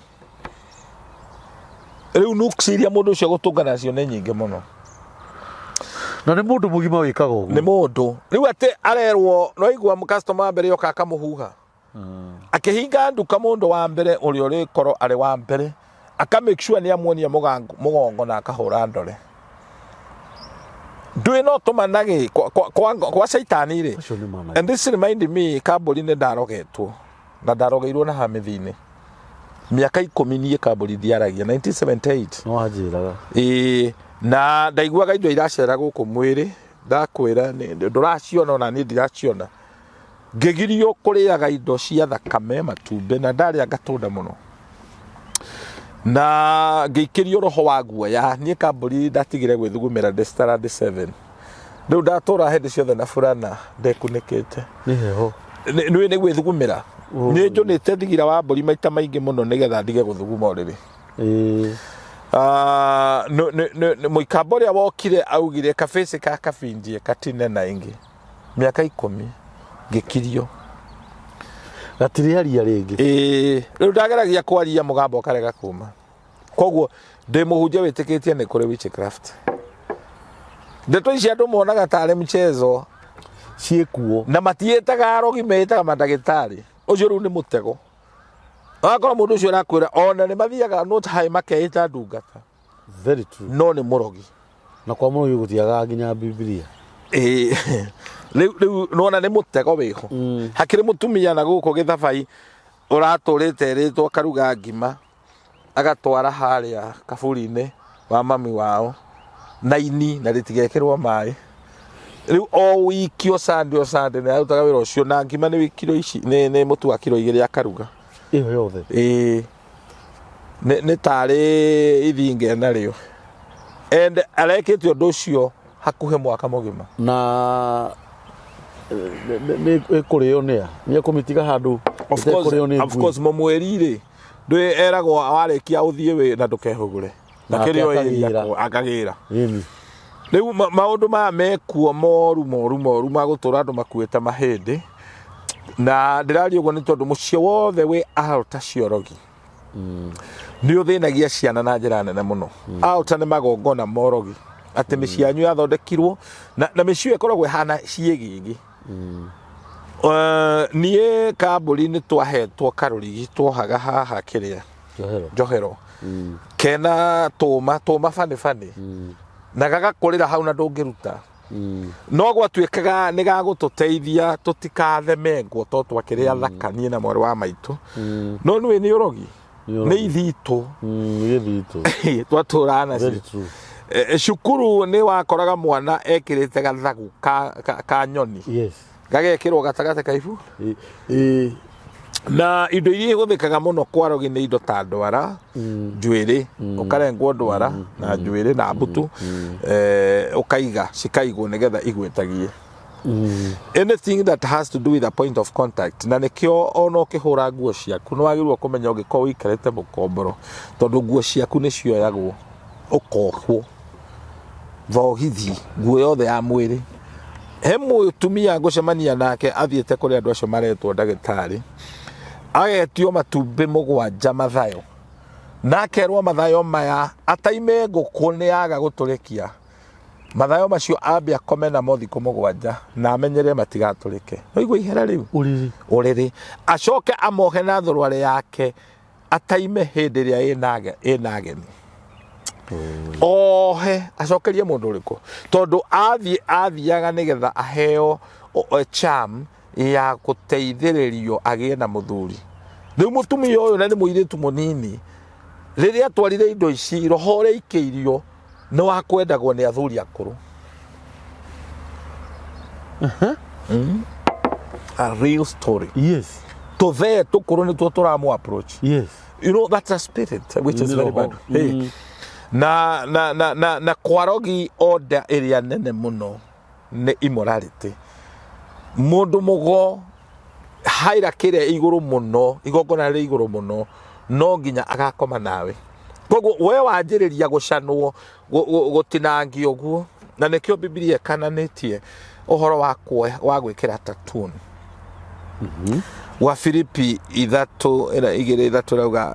Rĩu nuksi iria mũndũ ũcio gũtũngana nacio nĩ nyingĩ mũno. Na nĩ mũndũ mũgima wĩkaga ũguo? Nĩ mũndũ rĩu atĩ arerwo no igua customer wa mbere yoka akamũhuha akĩhinga nduka. Mũndũ wa mbere ũrĩa ũrĩkorwo arĩ wa mbere, aka make sure nĩ amuonia mũgongo na akahũra ndore. Ndũĩ no tũmanagĩ kwa caitani rĩ. Acio nĩ mana. And this remind me, kambũri nĩ ndarogetwo na ndarogeirwo na hamĩthi-inĩ mĩaka 10. Niĩ kambũri ndiaragia 1978. No wanjĩraga. Ĩĩ, na ndaiguaga indo iracera gũkũ mwĩrĩ. Ndakwĩra ndũraciona, ona niĩ ndiraciona. Ngĩgirio kũrĩaga indo cia thakame, matumbĩ, na ndarĩa ngatũnda mũno, na ngĩikĩrio roho wa guoya. Niĩ kambũri ndatigire gwĩthugumĩra ndĩ standard 7. Rĩu ndatũra hĩndĩ ciothe na burana ndekunĩkĩte. Nĩ heho. Nĩ gwĩthugumĩra. Nĩ njũnĩte thigira wa mbũri maita maingĩ mũno nĩgetha ndige gũthuguma ũrĩrĩ. Ah, mũikamba ũrĩa wokire augire kabĩcĩ ka kabinjie katine na ĩngĩ mĩaka 10 ngĩkirio. Gatirĩ aria rĩngĩ. Ĩĩ, rĩu ndageragia kwaria, mũgambo ũkarega kuma. Koguo ndĩ mũhunjia wĩtĩkĩtie nĩ kũrĩ witchcraft. Ndeto ici andũ monaga tarĩ mchezo. Ciĩkuo. Na matiĩtaga arogi, meĩtaga mandagĩtarĩ. Ũcio rĩu nĩ mũtego. Wakorwo mũndũ ũcio ũrakwĩra, ona nĩ mathiaga not high makeĩta ndungata. Very true. No nĩ mũrogi. Na kwa mũrogi gũtiagaga nginya Bibilia. Ĩĩ, rĩu nona nĩ mũtego wĩho. Hakĩrĩ mũtumia na gũkũ gĩthabai ũratũrĩte ĩrĩtwo karuga ngima, agatwara harĩa kaburi-inĩ wa mami wao na ini na rĩtigekĩrwo maĩ. Rĩu o wiki, o Sunday, o Sunday nĩ arutaga wĩra ũcio na ngima nĩ kiro ici, nĩ mũtu wa kiro 2 akaruga. Ĩyo yothe? Ĩĩ, nĩ tarĩ ithinge narĩo, and arekĩte ũndũ ũcio hakuhĩ mwaka mũgima. Na nĩ ĩkũrĩo nĩ a? Nĩ ekũmĩtiga handũ Of course, ĩtekũrĩo nĩ of ngui? course, mũmwĩri rĩ, ndwĩ eragwo warĩkia ũthiĩ wĩ na ndũkehũgũre na Nake kĩrĩa akagĩra. akagĩra. Ĩni. Rĩu maũndũ maya mekuo moru moru moru ma gũtũra andũ makuĩte mahĩndĩ, na ndĩraria ũguo nĩ tondũ mũciĩ wothe wĩ altar ciorogi nĩ ũthĩnagia ciana na njĩra nene mũno. Altar nĩ magongona morogi atĩ mĩciĩ yanyu yathondekirwo na mĩciĩ ĩyo ĩkoragwo ĩhana ciĩgĩgĩ. Niĩ kambũri nĩ twahetwo karũrigi twohaga haha kĩrĩa Njohero. Njohero kena tũma tũma bani bani na gagakũrĩra hau na ndũngĩruta, no gwatuĩkaga nĩ gagũtũteithia tũtikathemengwo to twakĩrĩ athaka, niĩ na mwarĩ wa maitũ. No nĩwĩ nĩ ũrogi. Nĩ nĩ ũrogi. ithitũ. Nĩ gĩthitũ. Twatũraga nacio. Very true. Cukuru nĩ wakoraga mwana ekĩrĩte gathagu ka nyoni, gagekĩrwo gatagatĩ ka ibu. Na indo iria ihũthĩkaga mũno kwarogi nĩ indo ta ndwara, njuĩrĩ, ũkarengwo ndwara na njuĩrĩ na mbutu, ũkaiga cikaigwo nĩgetha igwĩtagie. Anything that has to do with a point of contact, na nĩkĩo ona ũkĩhũra nguo ciaku nĩ wagĩrĩirwo kũmenya ũngĩkorwo ũikarĩte mũkomboro, tondũ nguo ciaku nĩ cioyagwo ũkohwo thogithi, nguo yothe ya mwĩrĩ. He mũtumia ngũcemania nake athiĩte kũrĩ andũ acio maretwo ndagĩtarĩ, agetio matumbĩ 7 mathayo, na akerwo mathayo maya ataime ngũkũ nĩ yaga gũtũrĩkia mathayo macio, ambe akome namo thikũ 7 na amenyere matigatũrĩke. Waigua ihera rĩu? Ũrĩrĩ. Ũrĩrĩ. Acoke amohe na thũrũarĩ yake, ataime hĩndĩ ĩrĩa ĩna ageni, ohe acokerie mũndũ ũrĩkũ, tondũ athiĩ athiaga nĩgetha aheo charm ya gũteithĩrĩrio agĩe na mũthuri. Rĩu mũtumia ũyũ, na nĩ mũirĩtu mũnini, rĩrĩa atwarire indo ici, roho ũrĩa ikĩirio nĩ wa kwendagwo nĩ athuri akũrũ. A real story. Tũthee tũkũrũ nĩtuo tũramũ approach. That's a spirit which is Nĩ very roho. bad. Hey. Na kwarogi order ĩrĩa nene mũno nĩ immorality. Mũndũ mũgo hierarchy ĩrĩa ĩ igũrũ mũno, igongona rĩrĩ igũrũ mũno, no nginya agakoma nawe. Koguo we wanjĩrĩria gũcanwo, gũtinangio ũguo, na nĩkĩo Bibilia ĩkananĩtie ũhoro wa kuoya, wa gwĩkĩra tattoo. Gwa Filipi 3 ĩra 2 3 ĩrauga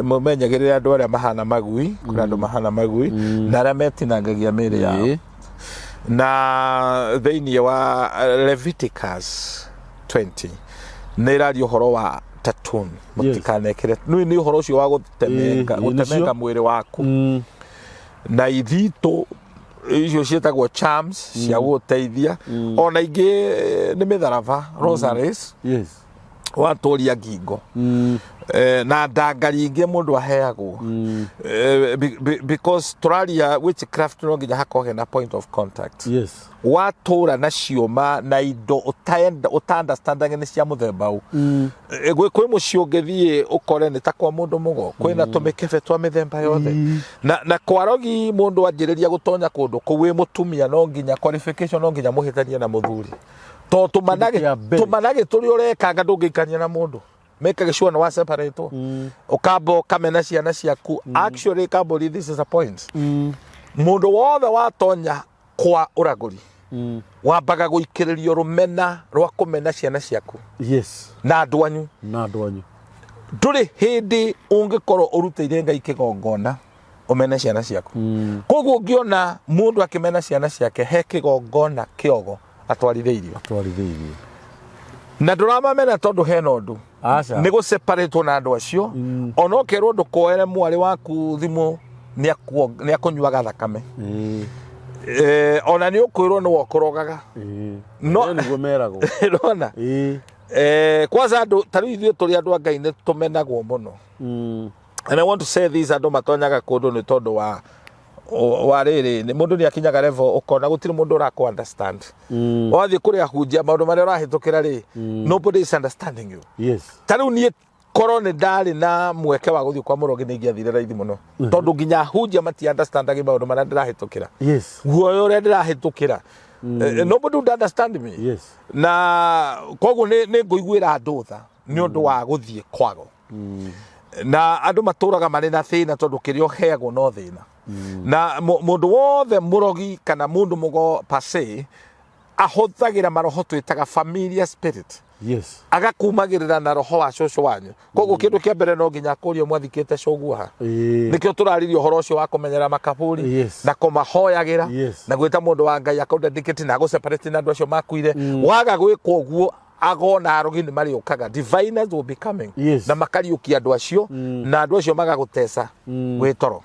mũmenyagĩrĩre andũ arĩa mahana magui, kũrĩ andũ mahana magui na arĩa metinangagia mĩĩrĩ yao. Na thĩinĩ wa Leviticus 20 nĩ ĩraria ũhoro wa tattoo, mũtikanekĩre. Nĩ ũhoro ũcio wa gũtemenga, gũtemenga nĩcio. Mwĩrĩ waku na ithitũ icio ciĩtagwo charms cia gũgũteithia, ona ingĩ nĩ mĩtharaba, rosaries, watũria ngingo. Na ndangari ingĩ mũndũ aheagwo. Because tũraria witchcraft, no nginya hakorwo hena point of contact. Watũra na ciũma na indo ũta-understandaga nĩ cia mũthemba ũ. Kwĩ mũciĩ ũngĩthiĩ ũkore nĩ ta kwa mũndũ mũgo, kwĩna tũmĩkebe twa mĩthemba yothe, na kwarogi mũndũ anjĩrĩria gũtonya kũndũ kũu wĩ mũtumia, no nginya qualification, no nginya mũhĩtanie na mũthuri, to Kĩndũ kĩa mbere. Tũmanage tũrĩa ũrekanga, ndũngĩikania na mũndũ, make sure nĩ wa separate, ũkamba ũkamena ciana ciaku. Actually, Kamburi, this is a point. Mũndũ wothe watonya kwa ũragũri wambaga gũikĩrĩrio rũmena rwa kũmena ciana ciaku na andũ anyu. Na andũ anyu. Ndũrĩ hĩndĩ ũngĩkorwo ũrutĩire Ngai kĩgongona ũmene ciana ciaku. Koguo ũngĩona mũndũ akĩmena ciana ciake, he kĩgongona kĩogo atwarithĩirio. Twarithĩirio. Na ndũramamena tondũ hena ũndũ. Aca. Nĩ gũseparatwo na andũ acio. Ona ũkerwo ndũkoere mwarĩ waku thimũ, nĩ akũnyuaga thakame. Ona nĩ ũkwĩrwo nĩwe ũkũrogaga. No nĩguo meragwo. Ũrona? Kwanza andũ ta rĩu ithuĩ tũrĩ andũ a Ngai nĩ tũmenagwo mũno. And I want to say this, andũ matonyaga kũndũ nĩ tondũ wa rĩrĩ, nĩ mũndũ nĩ akinyaga level ũkona gũtirĩ mũndũ ũrakũ understand. Wathiĩ kũrĩ ahunjia, maũndũ marĩa ũrahĩtũkĩra rĩ, nobody is understanding you. Ta rĩu niĩ korwo nĩ ndarĩ na mweke wa gũthiĩ kwa mũrogi, nĩ ingĩathire raithi mũno, tondũ nginya ahunjia mati understandaga maũndũ marĩa ndĩrahĩtũkĩra, guoya ũrĩa ndĩrahĩtũkĩra. Nobody would understand me. Na koguo nĩ ngũiguĩra andũ tha nĩ ũndũ wa gũthiĩ kwago, na andũ matũraga marĩ na thĩna tondũ kĩrĩa ũheagwo no thĩna. Na mũndũ wothe mũrogi kana mũndũ mũgo per se ahũthagĩra maroho twĩtaga familiar spirit, agakumagĩrĩra na roho wa cũcũ wanyu. Koguo kĩndũ kĩa mbere no nginya akũrie mwathikĩte cũguo ha. Nĩkĩo tũraririe ũhoro ũcio wa kũmenyera makaburi na kũmahoyagĩra na gwĩta mũndũ wa Ngai akũdedicate na agũseparate na andũ acio makuire. Waga gwĩka ũguo, agona arogi nĩ marĩũkaga, diviners will be coming na makariũkia andũ acio, na andũ acio magagũteca wĩ toro.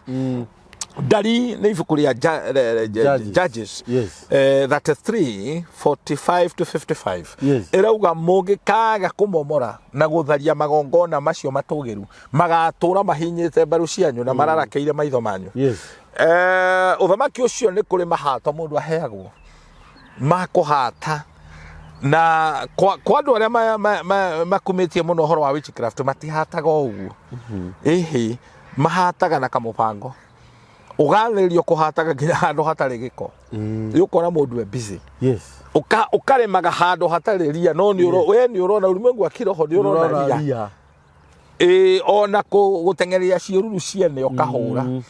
Ndari nĩ ibuku rĩa Judges. Judges 33 45 to 55 ĩrauga mũngĩkaga kũmomora na gũtharia magongona macio matũgĩru, magatũra mahinyĩte mbaru cianyu na mararakeire maitho manyu. Ũthamaki ũcio nĩ kũrĩ mahato mũndũ aheagwo ma kũhata, na kwa andũ arĩa makumĩtie mũno ũhoro wa witchcraft, matihataga o ũguo. Ĩhĩ, mahataga na kamũbango, ũgathĩrĩrio kũhataga nginya handũ hatarĩ gĩko. Nĩ ũkora mũndũ e busy. Ũkarĩmaga handũ hatarĩ ria, no nĩ we nĩ ũrona ulimwengu wa kiroho nĩ ũrona ria. Ria. Ĩĩ, ona gũteng'eria ciĩruru ciene ũkahũra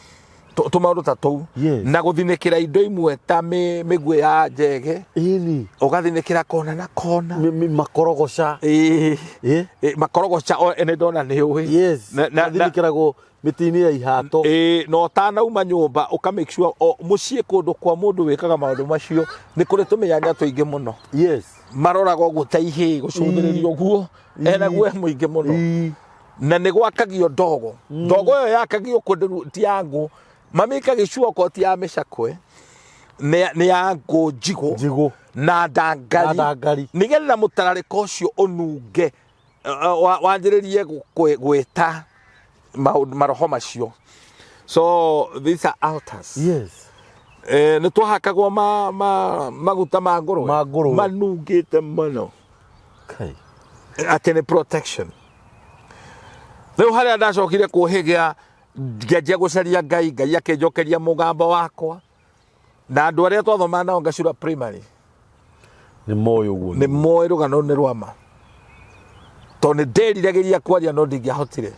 tũmaũndũ ta tũu. Na gũthinĩkĩra indo imwe ta mĩguĩ ya njege. Ĩni. Ũgathinĩkĩra kona na kona. Makorogoca. Ĩĩ. Ĩ, makorogoca nĩ ndona nĩ ũĩ. Yes. Mathinĩkĩragwo mĩtĩ-inĩ ya ihato. Ĩĩ, na ũtanauma nyũmba ũka make sure mũciĩ kũndũ kwa mũndũ wĩkaga maũndũ macio nĩ kũrĩ tũmĩanya tũingĩ mũno. Maroraga ũguo ta ihĩĩ gũcũthĩrĩria ũguo, ena guoya mũingĩ mũno. Na nĩ gwakagio ndogo. Ndogo ĩyo yakagio kũndũ ti ya ngũ, mamĩkagia okorwo ti ya mĩcakwe, nĩ ya ngũ njigũ. Njigũ. Na ndangari. Na ndangari. Nĩgetha mũtararĩko ũcio ũnunge, wanjĩrĩrie gwĩta maũndũ, maroho macio. So these are altars. Nĩ twahakagwo maguta ma ngũrwe. Ma ngũrwe. Manungĩte mũno. Kai. Atĩ nĩ protection. Rĩu harĩa ndacokire kũhĩgĩa, ngĩanjia gũcaria Ngai, Ngai akĩnjokeria mũgambo wakwa. Na andũ arĩa twathomaga nao Ngacura Primary Nĩ moĩ ũguo. Nĩ moĩ rũgano nĩ rwa ma, tondũ nĩ nderiragĩria kwaria no ndingĩahotire.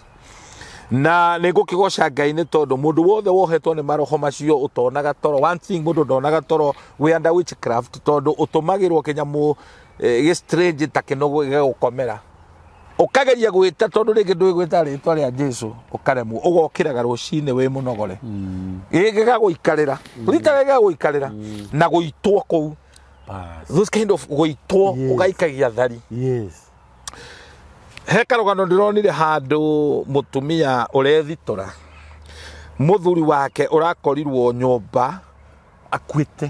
Na nĩ ngũkĩgoca Ngai nĩ tondũ mũndũ wothe wohetwo nĩ maroho macio ũtonaga toro. One thing, mũndũ ndonaga toro wĩ under witchcraft, tondũ ũtũmagĩrwo kĩnyamũ gĩ strange ta kĩnũgũ gĩgagũkomera. Ũkageria gwĩta, tondũ rĩngĩ ndũĩ gwĩta rĩtwa rĩa Jesu, ũkaremwo, ũgokĩraga rũcinĩ wĩ mũnogore. Gĩgagũikarĩra. Rita gĩgagũikarĩra na gũitwo kũu. Bas. Those kind of gũitwo ũgaikagia thari. He karũgano ndĩronire handũ mũtumia ũrethitora mũthuri wake ũrakorirwo nyũmba akuĩte.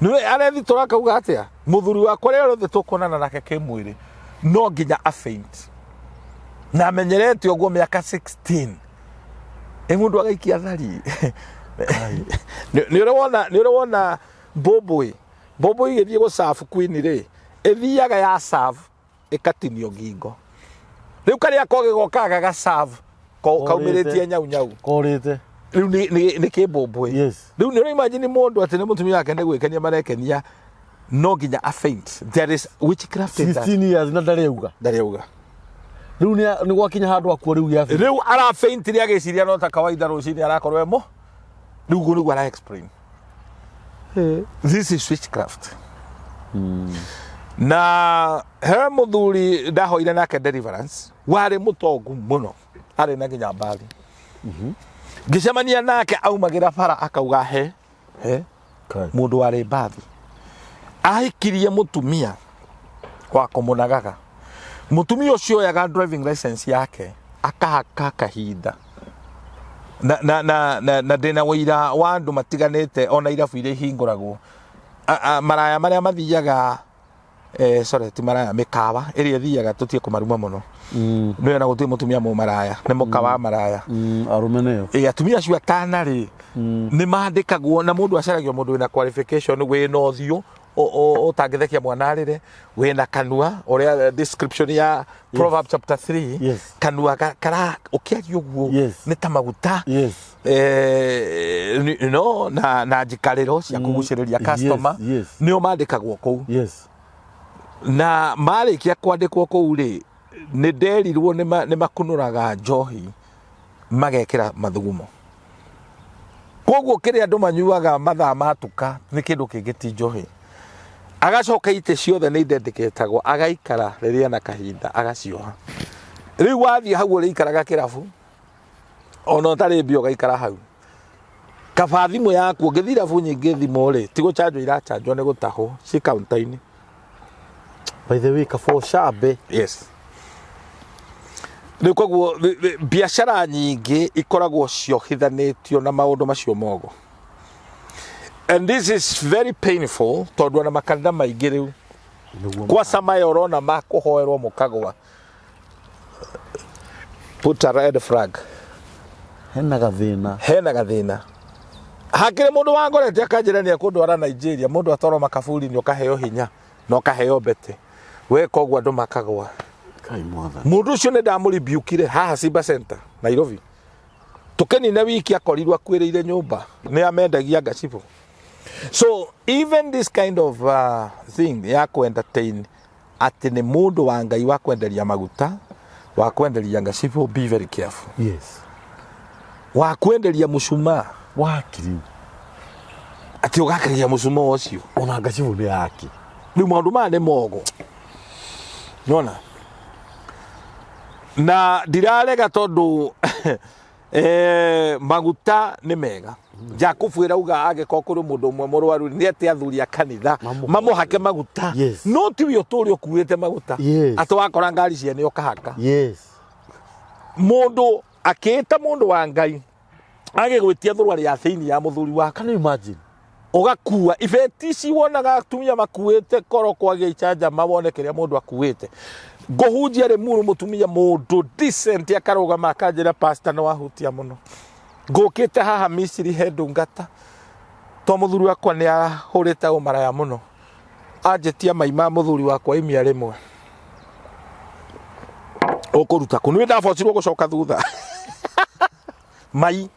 Nĩwe arethitora akauga atĩa, mũthuri wakwa rĩrĩa rĩothe tũkuonana nake kĩmwĩrĩ no nginya a faint, na amenyerete ũguo mĩaka 16. Ĩ mũndũ agaikia thari. Nĩ ũrĩ wona, nĩ ũrĩ wona mbũmbũĩ, mbũmbũĩ igĩthiĩ gũcabu queen rĩ, ĩthiaga ya serve ĩkatinio ngingo. Rĩu karĩa kogĩ gokaga gagacabu kaumĩrĩtie nyau nyau. Korĩte. Rĩu nĩ kĩmbũmbũĩ. Rĩu nĩ ũraimagine mũndũ atĩ nĩ mũtumia wake nĩ gwĩkenia marekenia, no nginya a faint. There is witchcraft in that. 16 years na ndarĩ auga. Ndarĩ auga. Rĩu nĩ gwakinya handũ akuo rĩu gĩa rĩu ara faint rĩ agĩciria no ta kawaida rũcinĩ arakorwo emo. Rĩu ũguo nĩguo ara explain. This is witchcraft. Na he mũthuri ndahoire nake deliverance, warĩ mũtongu mũno, arĩ na nginya mbari. Ngĩcemania nake aumagĩra bara akauga he he. Mũndũ warĩ mbathi ahikirie mũtumia wa kũmũnagaga. Mũtumia ũcio oyaga driving license yake akahaka kahinda na ndĩna ũira wa andũ matiganĩte ona irabu iria ihingũragwo, maraya marĩa mathiaga, sorry, ti maraya, mĩkawa ĩrĩa ĩthiaga, tũtige kũmaruma mũno. Nĩwe na gũtirĩ mũtumia mũmaraya, nĩ mũkawa maraya. Arũme nĩo. Ĩ atumia acio atana rĩ, nĩ mandĩkagwo na mũndũ acaragio mũndũ wĩna qualification, wĩna ũthiũ ũtangĩthekia mwana arĩre, wĩna kanua ũrĩa description ya Proverbs chapter 3. Kanua kara ũkĩaria ũguo nĩ ta maguta. No na njikarĩro cia kũgucĩrĩria customer. Nĩo mandĩkagwo kũu. Na marĩkia kwandĩkwo kũu rĩ, nĩ nderirwo nĩ makunũraga njohi magekĩra mathugumo. Koguo kĩrĩa andũ manyuaga mathaa matuka nĩ kĩndũ kĩngĩ ti njohi. Agacoka itĩ ciothe nĩ idendeketagwo, agaikara rĩrĩa na kahinda agacioha. Rĩu wathiĩ hau ũrĩikaraga kĩrabu ona ũtarĩ mbia ũgaikara hau. Kaba thimũ yaku ũngĩthiĩ irabu nyingĩ thimũ rĩ ti gũchanjwo irachanjwo, nĩ gũtahwo ci counter-inĩ. By the way, kaba ũcambe. Yes. Rĩu koguo biacara nyingĩ ikoragwo ciohithanĩtio na maũndũ macio mogo. And this is very painful tondũ ona makanitha maingĩ rĩu kwa maya ũrona makũhoerwo mũkagwa. Put a red flag. Hena gathĩna. Hena gathĩna. Hakĩrĩ mũndũ wangorete akanjĩra nĩ ekũndwara Nigeria, mũndũ atwarwo makaburi-inĩ ũkaheo hinya na ũkaheo mbete. Weka ũguo andũ makagwa. Kai mwathani. Mũndũ ũcio nĩ ndamũribiukire haha Simba Center Nairobi. Tũkĩnina wiki akorirwo akuĩrĩire nyũmba, nĩ amendagia ngacibũ. So even this kind of thing ya ku entertain atĩ nĩ mũndũ wa Ngai wa kwenderia maguta, wa kwenderia ngacibũ, be very careful. Wa kwenderia mũcumaa. Wakiri. Atĩ ũgakagia mũcumaa ũcio. Ona ngacibũ nĩ yake. Rĩu maũndũ maya nĩ mogo. Nona? Na ndirarega tondũ maguta nĩ mega. Jakubu ĩrauga angĩkorwo kũrĩ mũndũ ũmwe mũrwaru nĩ ete athuri a kanitha Mamũhoere. mamũhake maguta. No tiwe ũtũre ũkuĩte maguta. Atĩ wakora ngari ciene ũkahaka. Mũndũ akĩĩta mũndũ wa Ngai agĩgwĩtia thũrũarĩ ya thĩinĩ ya mũthuri waku. Can you imagine? Ũgakua ibeti ici wonaga atumia makuĩte koro kwagĩa icanjama wone kĩrĩa mũndũ akuĩte. Ngũhunjia Rĩmuru mũtumia mũndũ decent akarũgama akanjĩra pastor nĩ wahutia mũno. Ngũkĩte haha Misiri he ndungata to mũthuri wakwa nĩ ahũrĩte ũmaraya mũno. Anjĩtia mai ma mũthuri wakwa imia rĩmwe. Ũkũruta kũ? Nĩ ndabocirwo gũcoka thutha. Mai.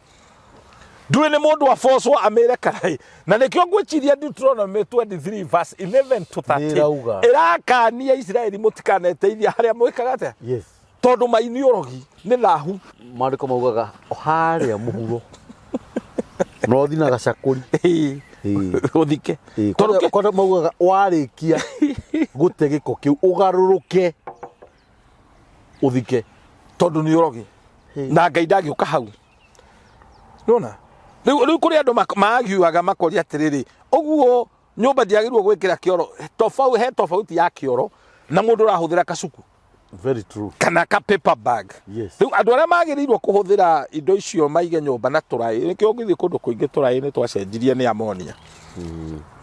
Ndũĩ nĩ mũndũ abocwo amĩre karai. Na nĩkĩo ngwĩciria Deuteronomy 23 verse 11 to 13. Nĩĩrauga. Ĩrakania Isiraeli mũtikaneteithia harĩa mwĩkaga atĩa? Tondũ mai nĩ ũrogi, nĩ thahu. Maandĩko maugaga harĩa mũhuro. Na ũthiĩ na gacakũri. Ũthike. Tondũ Kwanja maugaga warĩkia gũte gĩko kĩu ũgarũrũke ũthike. Tondũ nĩ ũrogi. Na Ngai ndangĩũka hau. Nĩwona? Rĩu kũrĩ andũ maagiuaga makoria atĩrĩrĩ, ũguo nyũmba ndĩagĩrĩirwo gwĩkĩra kĩoro, he tofauti ya kĩoro na mũndũ ũrahũthĩra kacuku. Very true. Kana ka paper bag. Rĩu andũ arĩa magĩrĩirwo kũhũthĩra indo icio maige nyũmba na tũraĩ, nĩkĩo ũngĩthiĩ kũndũ kũingĩ tũraĩ nĩ twacenjirie nĩ amonia.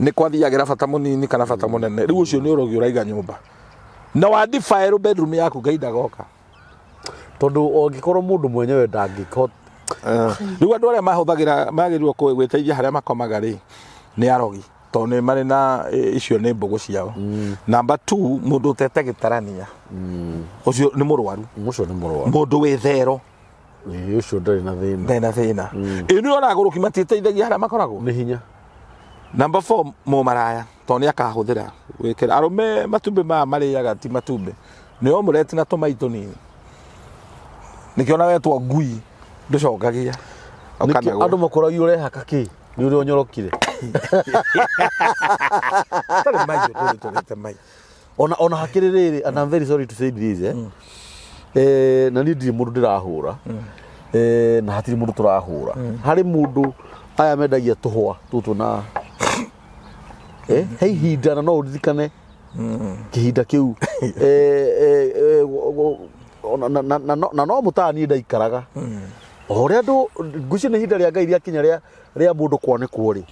Nĩ kwathiagĩra bata mũnini kana bata mũnene. Rĩu ũcio nĩ ũrogi ũraiga nyũmba. Na wa defile bedroom yaku Ngai ndagoka. Tondũ ũngĩkorwo mũndũ mwenyewe ndangĩkot. Rĩu andũ arĩa mahũthagĩra magĩrĩirwo gwĩteithia harĩa makomaga rĩ, nĩ arogi. Tondũ nĩ marĩ na icio nĩ mbũgũ ciao. Number 2, mũndũ ũtete gĩtarania. Ũcio nĩ mũrwaru. Ũcio nĩ mũrwaru. Mũndũ wĩ thero. Ĩĩ, ũcio ndarĩ na thĩna. Ndarĩ na thĩna. Ĩĩ, nĩ ũrona agũrũki matiĩteithagia harĩa makoragwo. Nĩ hinya. Number 4, mũmaraya. Tondũ nĩ akahũthĩra gwĩkĩra. Arũme matumbĩ maya marĩaga ti matumbĩ. Nĩ omelette na tũmai tũnini. Nĩkĩo ona wetwo ngui ndũcokagia. Nĩkĩo andũ makoragia ũrehaka kĩ? Nĩ ũrĩa ũnyorokire. Tarĩ mai ũtũrĩ tũrĩte mai. Ona hakĩrĩ rĩrĩ, and I'm very sorry to say this, na niĩ ndirĩ mũndũ ndĩrahũra. Na hatirĩ mũndũ tũrahũra. Harĩ mũndũ aya mendagia tũhwa tũtũ na he ihinda na no ũririkane kĩhinda kĩu. Na no mũtaa niĩ ndaikaraga. O ũrĩa andũ, ngwĩciria nĩ ihinda rĩa Ngai rĩakinya rĩa mũndũ kwanĩkwo rĩ,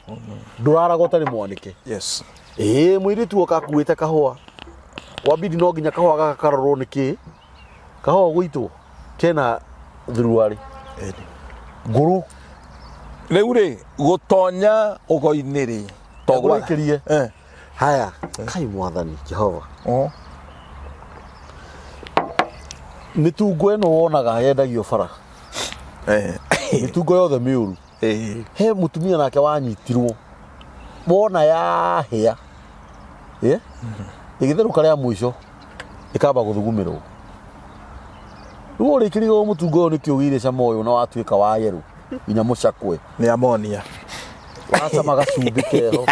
ndũraraga ũtarĩ mwanĩke. Ĩĩ, mũirĩtu oka akuĩte kahũa. Wambindi no nginya kahũa gaka karorwo nĩ kĩ? Kahũa gũitwo kena thuruarĩ. Ngũrũ. Rĩu rĩ, gũtonya ũgo-inĩ rĩ, to gwatha. Ngũrĩkĩrie. Haya, kai mwathani Jehova. Mĩtungo ĩno wonaga yendagio bara. Mĩtungo yothe mĩũru. He mũtumia nake wanyitirwo. Wona yahĩa. Ĩgĩtherũka rĩa mũico ĩkamba gũthugumĩrwo. Rĩu ũrĩkĩrĩire mũtungo ũyũ nĩkĩ ũgĩire cama ũyũ na watuĩka wa yerũ nginya mũcakwe. Nĩ amonia. Wacama gacumbĩ keho.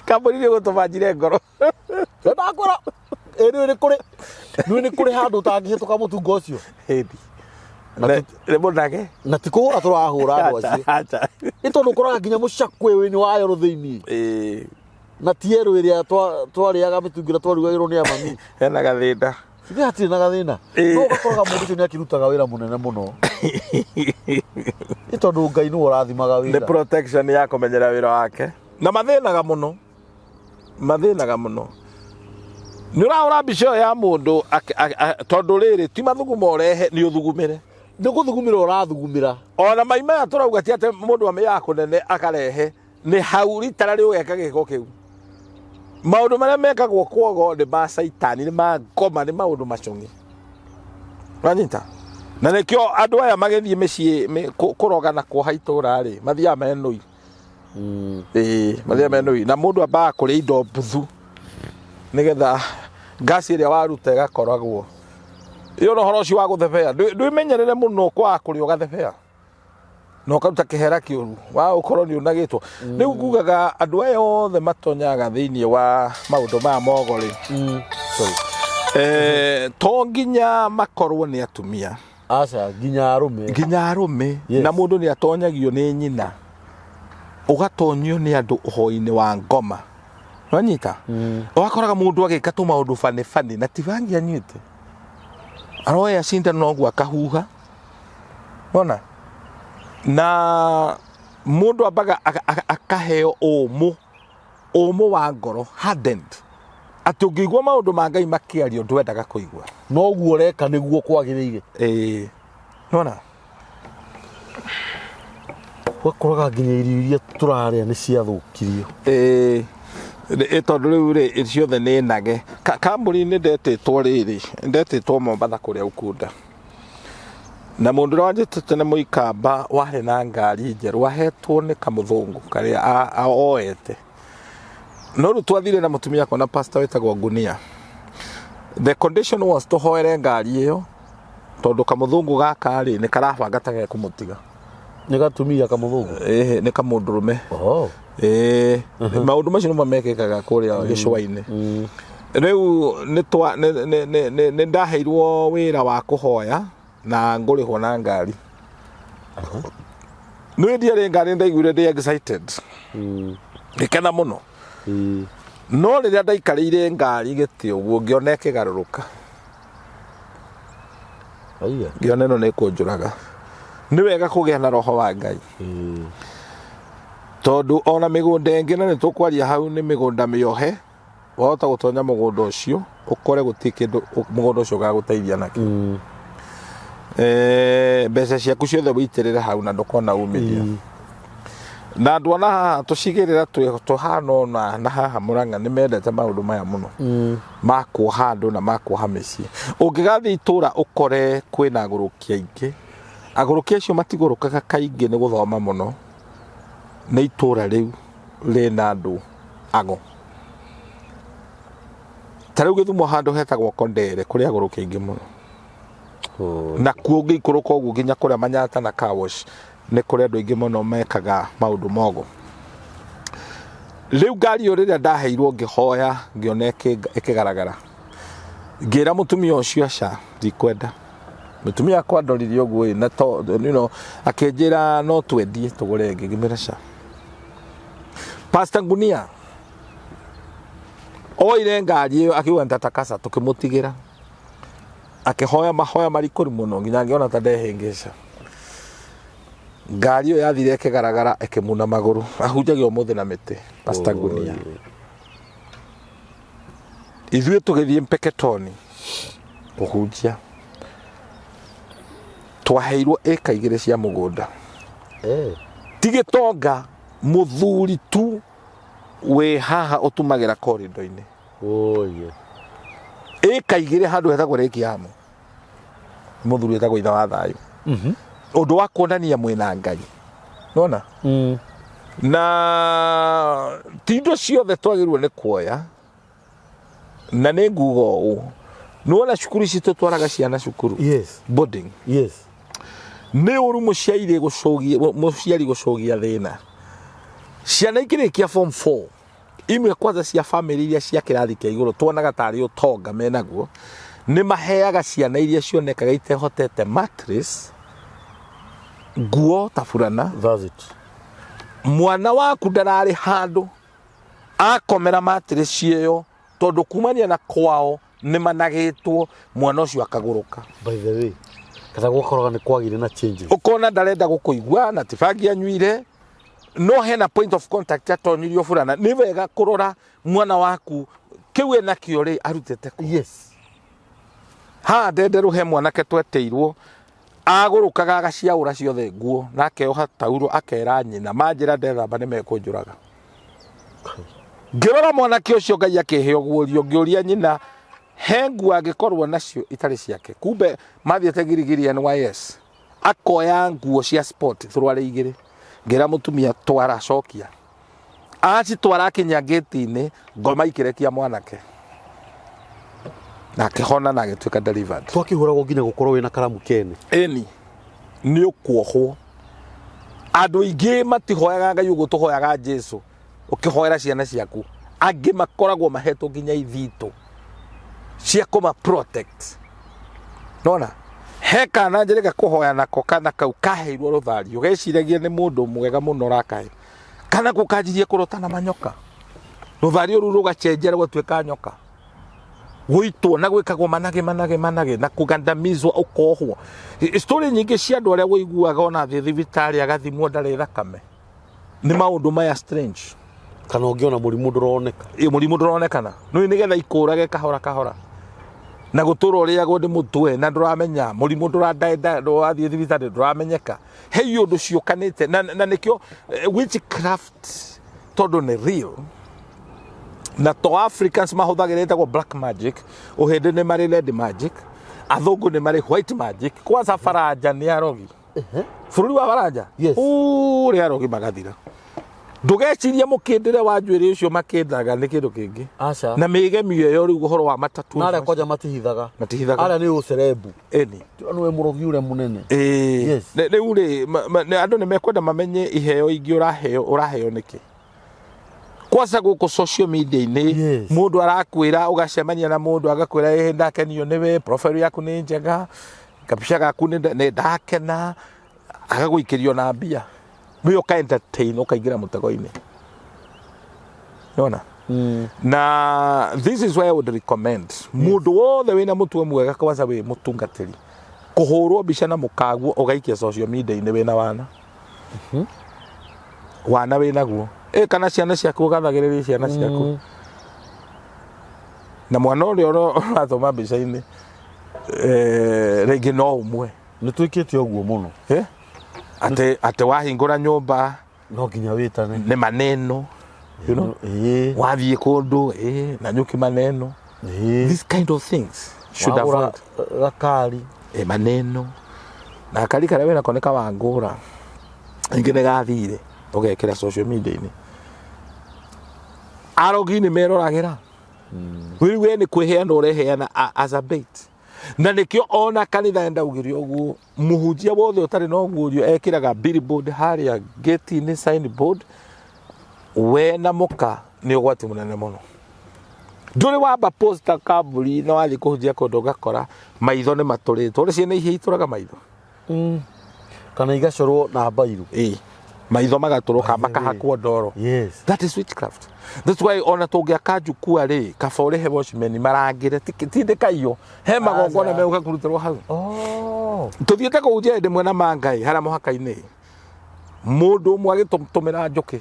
Kambuni nĩ gũtũma njire ngoro. Ndakwĩra, ĩ nĩ kũrĩ, nĩ kũrĩ handũ ũtangĩhĩtũka mũtungo ũcio. Hĩndĩ. Nĩ mũnage. Na ti kũhũra tũrahũra andũ acio. Acha. Nĩ tondũ ũkoraga nginya mũcakwe wĩ nĩ wa yerũ thĩinĩ. Na ti yerũ ĩrĩa twarĩaga mĩtungo ĩrĩa twarugagĩrwo nĩ amami. Hena gathĩna. Ithe hatirĩ na gathĩna. No ũgakoraga mũndũ ũcio nĩ akĩrutaga wĩra mũnene mũno. Nĩ tondũ Ngai nĩwe ũrathimaga Nĩ wĩra. protection ya kũmenyera wĩra wake. Na mathĩnaga mũno. Mathĩnaga mũno. Nĩ ũrahũra mbica ĩyo ya mũndũ tondũ rĩrĩ ti mathugumo ũrehe nĩ ũthugumĩre. Nĩ gũthugumĩra ũrathugumĩra. Ona mai maya tũrauga ti atĩ mũndũ amĩaga kũnene akarehe nĩ hau rita rĩrĩa ũgeka gĩko kĩu. Maũndũ marĩa mekagwo kwogo nĩ ma caitani, nĩ ma ngoma, nĩ maũndũ macong'i. Wanyita? Na nĩkĩo andũ aya magĩthiĩ mĩciĩ kũroga na kuoha itũra rĩ, mathiaga menũi. Ĩĩ, mathiaga menũi. Na mũndũ ambaga kũrĩa indo mbuthu nĩgetha ngasi ĩrĩa waruta ĩgakoragwo. Ĩyo na ũhoro ũcio wa gũthebea, ndwĩmenyerere mũno kwaga kũrĩa ũgathebea na ũkaruta kĩhera kĩũru wa ũkorwo nĩ ũnagĩtwo. Rĩu ngugaga andũ aya othe matonyaga thĩinĩ wa maũndũ maya mogo rĩ, Sorry. To nginya makorwo nĩ atumia. Aca, nginya arũme. Nginya arũme. Yes. Na mũndũ nĩ atonyagio nĩ nyina, ũgatonyio nĩ andũ ũhoi-inĩ wa ngoma, nwanyita? Ũgakoraga mũndũ agĩka tũmaũndũ bani bani na ti bangi anyuĩte, aroya cindano noguo akahuha wona. Na mũndũ ambaga akaheo ũmũ ũmũ wa ngoro, hardened, atĩ ũngĩigua maũndũ ma Ngai makĩario ndwendaga kũigua. Noguo ũreka nĩguo kwagĩrĩire. Ĩĩ, nona. Ũgakoraga nginya irio iria tũrarĩa nĩ ciathũkirio. Ĩĩ, tondũ rĩu rĩ, ciothe nĩ nage. Kambuni-inĩ ndetĩtwo rĩrĩ, ndetĩtwo Mombatha kũrĩa Ukunda, na mũndũ ũrĩa wanjĩtĩte nĩ mũikamba warĩ na ngari njerũ ahetwo nĩ kamũthũngũ karĩa oete. No rĩu twathire na mũtumia akwa na pastor wĩtagwo Ngunia. The condition was tũhoere ngari ĩyo tondũ kamũthũngũ gaka rĩ, nĩ karabanga ta gekũmũtiga. Nĩ gatumia kamũthũngũ? Ĩhĩ, nĩ kamũndũrũme. Oh. Ĩĩ, maũndũ macio nĩmo mekĩkaga kũrĩa gĩcũa-inĩ. Rĩu nĩ twa nĩ nĩ nĩ nĩ nĩ ndaheirwo wĩra wa kũhoya na ngũrĩhwo na ngari. Nĩ ndiarĩ ngari, nĩ ndaiguire ndĩ excited, ngĩkena mũno. No rĩrĩa ndaikarĩire ngari gĩtĩ ũguo, ngĩona ĩkĩgarũrũka. Aiya. Ngĩona ĩno nĩ ĩkũnjũraga. Nĩ wega kũgĩa na roho wa Ngai, tondũ ona mĩgũnda ĩngĩ, na nĩ tũkwaria hau, nĩ mĩgũnda mĩohe. Wahota gũtonya mũgũnda ũcio ũkore gũtirĩ kĩndũ mũgũnda ũcio ũgagũteithia nakĩo. Mbeca ciaku ciothe wĩitĩrĩre hau na ndũkona umithio. Na andũ ona haha tũcigĩrĩra tũhana ona na haha Mũrang'a nĩ mendete maũndũ maya mũno ma kuoha andũ na ma kuoha mĩciĩ. Ũngĩgathiĩ itũra ũkore kwĩna agũrũki aingĩ, agũrũki acio matigũrũkaga kaingĩ nĩ gũthoma mũno, nĩ itũra rĩu rĩna andũ ago. Ta rĩu Gĩthumo handũ hetagwo Kondere kũrĩ agũrũki aingĩ mũno. Na kuo ũngĩikũrũka ũguo nginya kũrĩa Manyata na Car Wash, nĩ kũrĩ andũ aingĩ mũno mekaga maũndũ mogo. Rĩu ngari ĩyo rĩrĩa ndaheirwo, ngĩhoya, ngĩona ĩkĩgaragara, ngĩra mũtumia ũcio, "Aca, ndikwenda." Mũtumia akwa ndoririe ũguo ĩ, na to akĩnjĩra no twendie tũgũre ĩngĩ. Ngĩmwĩra ca. Pastor Ngunia oire ngari ĩyo akiuga nitatakasa, tũkĩmũtigĩra, akĩhoya mahoya marikũru mũno nginya ngĩona ta ndehĩngĩca. Ngari ĩyo yathire ĩkĩgaragara ĩkĩmuna magũrũ. Ahunjagia ũmũthĩ na mĩtĩ, Pastor Ngunia. Ithuĩ tũgĩthiĩ Mpeketoni kũhunjia, twaheirwo ĩka 2 cia mũgũnda. Ti gĩtonga, mũthuri tu wĩ haha ũtumagĩra korido-inĩ. Ĩka 2 handũ hetagwo Lake Yamu, mũthuri wĩtagwo ithe wa thayũ. Ũndũ wa kuonania mwĩna Ngai, nona. Na ti indo ciothe twagĩrĩirwo nĩ kuoya. Na nĩ nguga ũũ, nĩwona cukuru ici tũtwaraga ciana cukuru, boarding, nĩ ũru mũciari gũcũgia, mũciari gũcũgia thĩna. Ciana ikĩrĩkia form 4 imwe kwanza cia famĩlĩ iria cia kĩrathi kĩa igũrũ tuonaga tarĩ ũtonga menaguo, nĩ maheaga ciana iria cionekaga itehotete mattress, nguo ta burana. That's it. Mwana waku ndararĩ handũ akomera mattress ĩyo, tondũ kumania na kwao nĩ managĩtwo, mwana ũcio akagũrũka. By the way, kana gwakoraga nĩ kwagire na changes. Ũkona ndarenda gũkũigua na ti bangi anyuire, no hena point of contact atonyirio burana. Nĩ wega kũrora mwana waku kĩu enakĩo rĩ, arutĩte kũ. Haha ndenderũ he mwanake twetĩirwo agũrũkaga agaciaũra ciothe nguo na akeoha tauro, akera nyina, "Manjĩra ndethamba nĩ mekũnjũraga." Ngĩrora mwanake ũcio, Ngai akĩhe ũguũrio, ngĩũria nyina. He nguo angĩkorwo nacio itarĩ ciake, kumbe mathiĩte Girigiri NYS, akoya nguo cia sport thuruarĩ igĩrĩ. Ngĩra mũtumia twara cokia. Acitwara akinya ngĩti-inĩ, ngoma ikĩrekia mwanake. Na akĩhona na agĩtuĩka delivered. Twakĩhũragwo nginya gũkorwo wĩna karamu kene. Ĩni, nĩ ũkuohwo. Andũ aingĩ matihoyaga Ngai ũguo tũhoyaga Jesu. Ũkĩhoera ciana ciaku. Angĩ makoragwo mahetwo nginya ithitũ cia kũma protect. Nona he kana njĩrĩga kũhoya nako kana kau kaheirwo rũthario geciragia nĩ mũndũ mwega mũno ũrakahe kana kau kanjirie kũrota na manyoka rũthario rũu rũgacenjia rũgatuĩka nyoka gũitwo na gwĩkagwo manage manage manage na kũgandamizwo ũkohwo. Story nyingĩ cia andũ arĩa ũiguaga ona thĩ thibitarĩ agathimwo ndarĩ thakame nĩ maũndũ maya strange. Kana ũngĩona mũrimũ ndũroneka. Ĩ, mũrimũ ndũronekana nĩ nĩgetha ikũrage kahora kahora na gũtũra ũrĩagwo nĩ mũtwe na ndũramenya mũrimũ ndũrathiĩ thibitarĩ ndũramenyeka. He iũndũ ciũkanĩte na nĩkĩo witchcraft tondũ nĩ real na to Africans mahũthagĩra ĩtagwo black magic, ũhĩndĩ nĩ marĩ red magic, athũngũ nĩ marĩ white magic. Kwanza Faranja nĩ arogi. Bũrũri wa Faranja ũrĩa arogi magathira. Ndũgecirie mũkĩndĩre wa njuĩrĩ ũcio makĩndaga nĩ kĩndũ kĩngĩ. Aca. Na mĩgemio ĩyo rĩu ũhoro wa matatũ. Na arĩa kwanja matihithaga. Matihithaga. Arĩa nĩ ũcerebu. Ĩni. Nĩwe mũrogi ũrĩa mũnene. Ĩĩ. Yes. Rĩu rĩ, andũ nĩ mekwenda mamenye iheo ingĩ ũraheo, ũraheo nĩkĩ? Kwanza gũkũ social media-inĩ, mũndũ arakwĩra, ũgacemania na mũndũ agakwĩra ĩĩ ndakenio nĩwe, profile yaku nĩ njega, kabica gaku nĩ ndakena, agagũikĩria ona mbia. We ũka entertain, ũkaingĩra mũtego-inĩ. Nĩwona? Na this is why I would recommend mũndũ wothe wĩna mũtwe mwega kwanza wĩ mũtungatĩri kũhũrwo mbica na mũkaguo ũgaikia social media-inĩ wĩna wana. Wana wĩnaguo. Ĩ kana ciana ciaku ũgathagĩrĩria ciana ciaku. Na mwana ũrĩa ũrathoma mbica-inĩ, rĩngĩ no ũmwe. Nĩ twĩkĩte ũguo mũno. Atĩ wahingũra nyũmba no nginya wĩtane. Nĩ maneno. You know? Wathiĩ kũndũ, na nyuki maneno. These kind of things should Wagũra avoid. gakari. Maneno. Na gakari karĩa wĩnako nĩ kawangũra. Ingĩ nĩ gathire ũgekĩra social media-inĩ. Arogi nĩ meroragĩra. Rĩu we nĩ kwĩheana ũreheana as a bait. Na nĩkĩo ona kanitha ndaugire ũguo, mũhunjia wothe ũtarĩ na ũguũrio ekĩraga billboard harĩa gate-inĩ, signboard, we na mũka nĩ ũgwati mũnene mũno. Ndũrĩ wamba poster kamburi na wathiĩ kũhunjia kũndũ ũgakora maitho nĩ matũrĩtwo. Ũrĩ ciana ihĩa itũraga maitho? Kana igacorwo na mbairu. Ĩĩ. Maitho magatũrũka, makahakwo ndoro. Yes. That is witchcraft. That's why ona tũngĩaka njukua rĩ, kaba ũrĩhe watchman marangĩre, ti ndĩkaiyo. He magongona Aca. megũka kũrutĩrwo hau. Oh. Tũthiĩte kũhunjia hĩndĩ ĩmwe na Mangai harĩa mũhaka-inĩ. Mũndũ ũmwe agĩtũmĩra njũkĩ.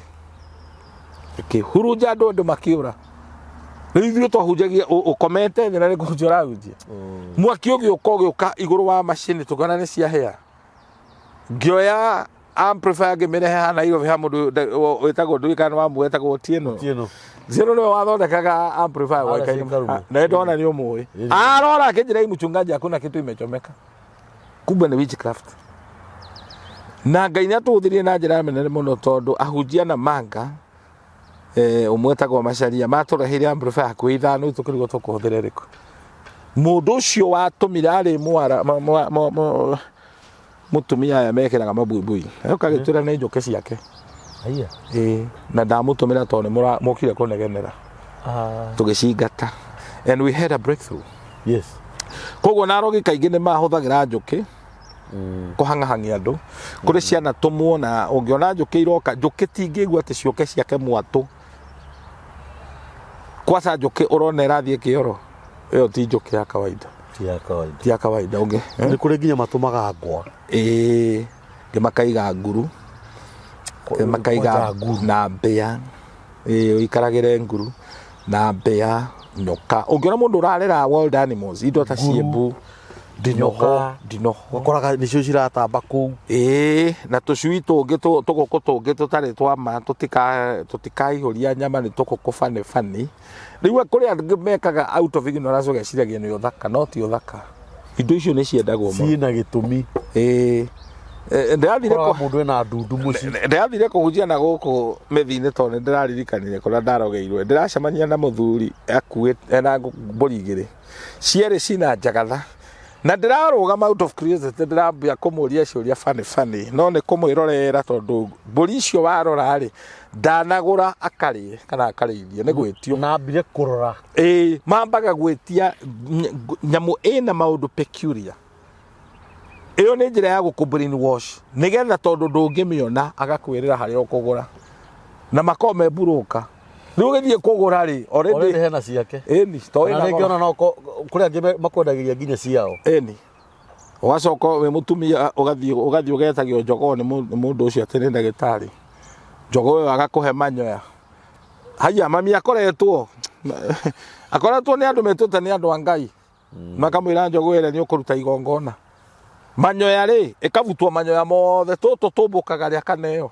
Ĩkĩhurunja andũ, andũ makĩũra. Rĩu ithuĩ twahunjagia ũkomete thĩ na nĩ kũhunjia ũrahunjia. Mwaki ũgĩũka ũgĩũka igũrũ wa macini tũkĩona nĩ ciahĩa. Ngĩoya amplifier ngĩmĩrehe haha Nairobi ha mũndũ wĩtagwo ndũĩ kana wa wetagwo Otieno. Otieno. Otieno nĩwe wathondekaga amplifier Harĩa gwaikaine. Cikarume. Na ndona nĩ ũmũĩ. Arora akĩnjĩra hii mchungaji hakuna kitu imechomeka. Kumbe nĩ witchcraft. Na Ngai nĩ atũhũthĩrire na njĩra nene mũno tondũ ahunjia na manga ũmwe etagwo Macharia matũreheire amplifier hakuhĩ ithano tũkĩrigwo tũkũhũthĩra ĩrĩkũ. Mũndũ ũcio watũmire arĩ mwara mũtumia aya mekĩraga mabuibui agĩũka agĩtwĩra nĩ njũkĩ ciake. Haiya. Ĩĩ, na ndamũtũmĩra tondũ nĩ mokire kũnegenera. Tũgĩcingata and we had a breakthrough. Yes. Koguo na arogi kaingĩ nĩ mahũthagĩra njũkĩ kũhang'ahang'ia andũ. Kũrĩ ciana tũmwo na ũngĩona njũkĩ iroka, njũkĩ tingĩigua atĩ ciũke ciake mwatũ. Kwaca njũkĩ ũrona ĩrathiĩ kĩoro, ĩyo ti njũkĩ ya kawaida. Ti ya kawaida. Ti ya kawaida ũngĩ. Nĩ kũrĩ nginya matũmaga ngwa. Ĩĩ, ngĩ makaiga nguru. Ngĩ makaiga Kwanja nguru. na mbĩa. Ĩĩ, ũikaragĩre nguru na mbĩa, nyoka. Ũngĩona mũndũ ũrarera wild animals, indo ta ciĩmbu, Ndinoho. Nyoka. Ndinoho. Ũkoraga nĩcio ciratamba kũu. Ĩĩ, na tũcui tũngĩ tũgũkũ tũngĩ tũtarĩ twa ma tũtikaihũria nyama nĩ tũgũkũ bani bani. Rĩu kũrĩ angĩ mekaga out of ignorance ũgeciragia nĩ ũthaka, no ti ũthaka. Indo icio nĩ ciendagwo mũno. Ciĩna gĩtũmi. Ĩĩ. Ndĩrathire Ũkoraga mũndũ ena ndundu mũciĩ. Ndĩrathire kũhunjia na gũkũ mĩthi-inĩ tondũ nĩ ndĩraririkanire kũrĩa ndarogeirwo. Ndĩracemania na mũthuri akuĩte ena mbũri igĩrĩ. Cierĩ cina njagatha. Na ndĩrarũgama out of curiosity ndĩrambia kũmũria ciũria funny funny no nĩ kũmwĩrorera tondũ mbũri icio warora rĩ ndanagũra akarĩe kana akarĩithie nĩ gwĩtio. Na ambire kũrora. Ĩĩ, mambaga gwĩtia nyamũ ĩna maũndũ peculiar. Ĩyo nĩ njĩra ya gũkũ brain wash nĩgetha tondũ ndũngĩmĩona agakwĩrĩra harĩa ũkũgũra na makoragwo me mburũka. Rĩu ũgĩthiĩ kũgũra rĩ already Already hena ciake. Ĩni, to Na ĩna rĩngĩ goro. ona no kũrĩ angĩ makwendagĩria nginya ciao. Ĩni. Ũgacoka wĩ mũtumia ũgathiĩ ũgathiĩ ũgetagio njogoo nĩ mũndũ ũcio atĩ nĩ ndagĩtarĩ. Njogoo ĩyo agakũhe manyoya. Haiya mami akoretwo akoretwo nĩ andũ metĩte nĩ andũ a Ngai. Makamwĩra njogoo ĩrĩa nĩ ũkũruta igongona. Manyoya rĩ ĩkabutwo manyoya mothe tũtũ tũmbũkaga rĩ akaneo.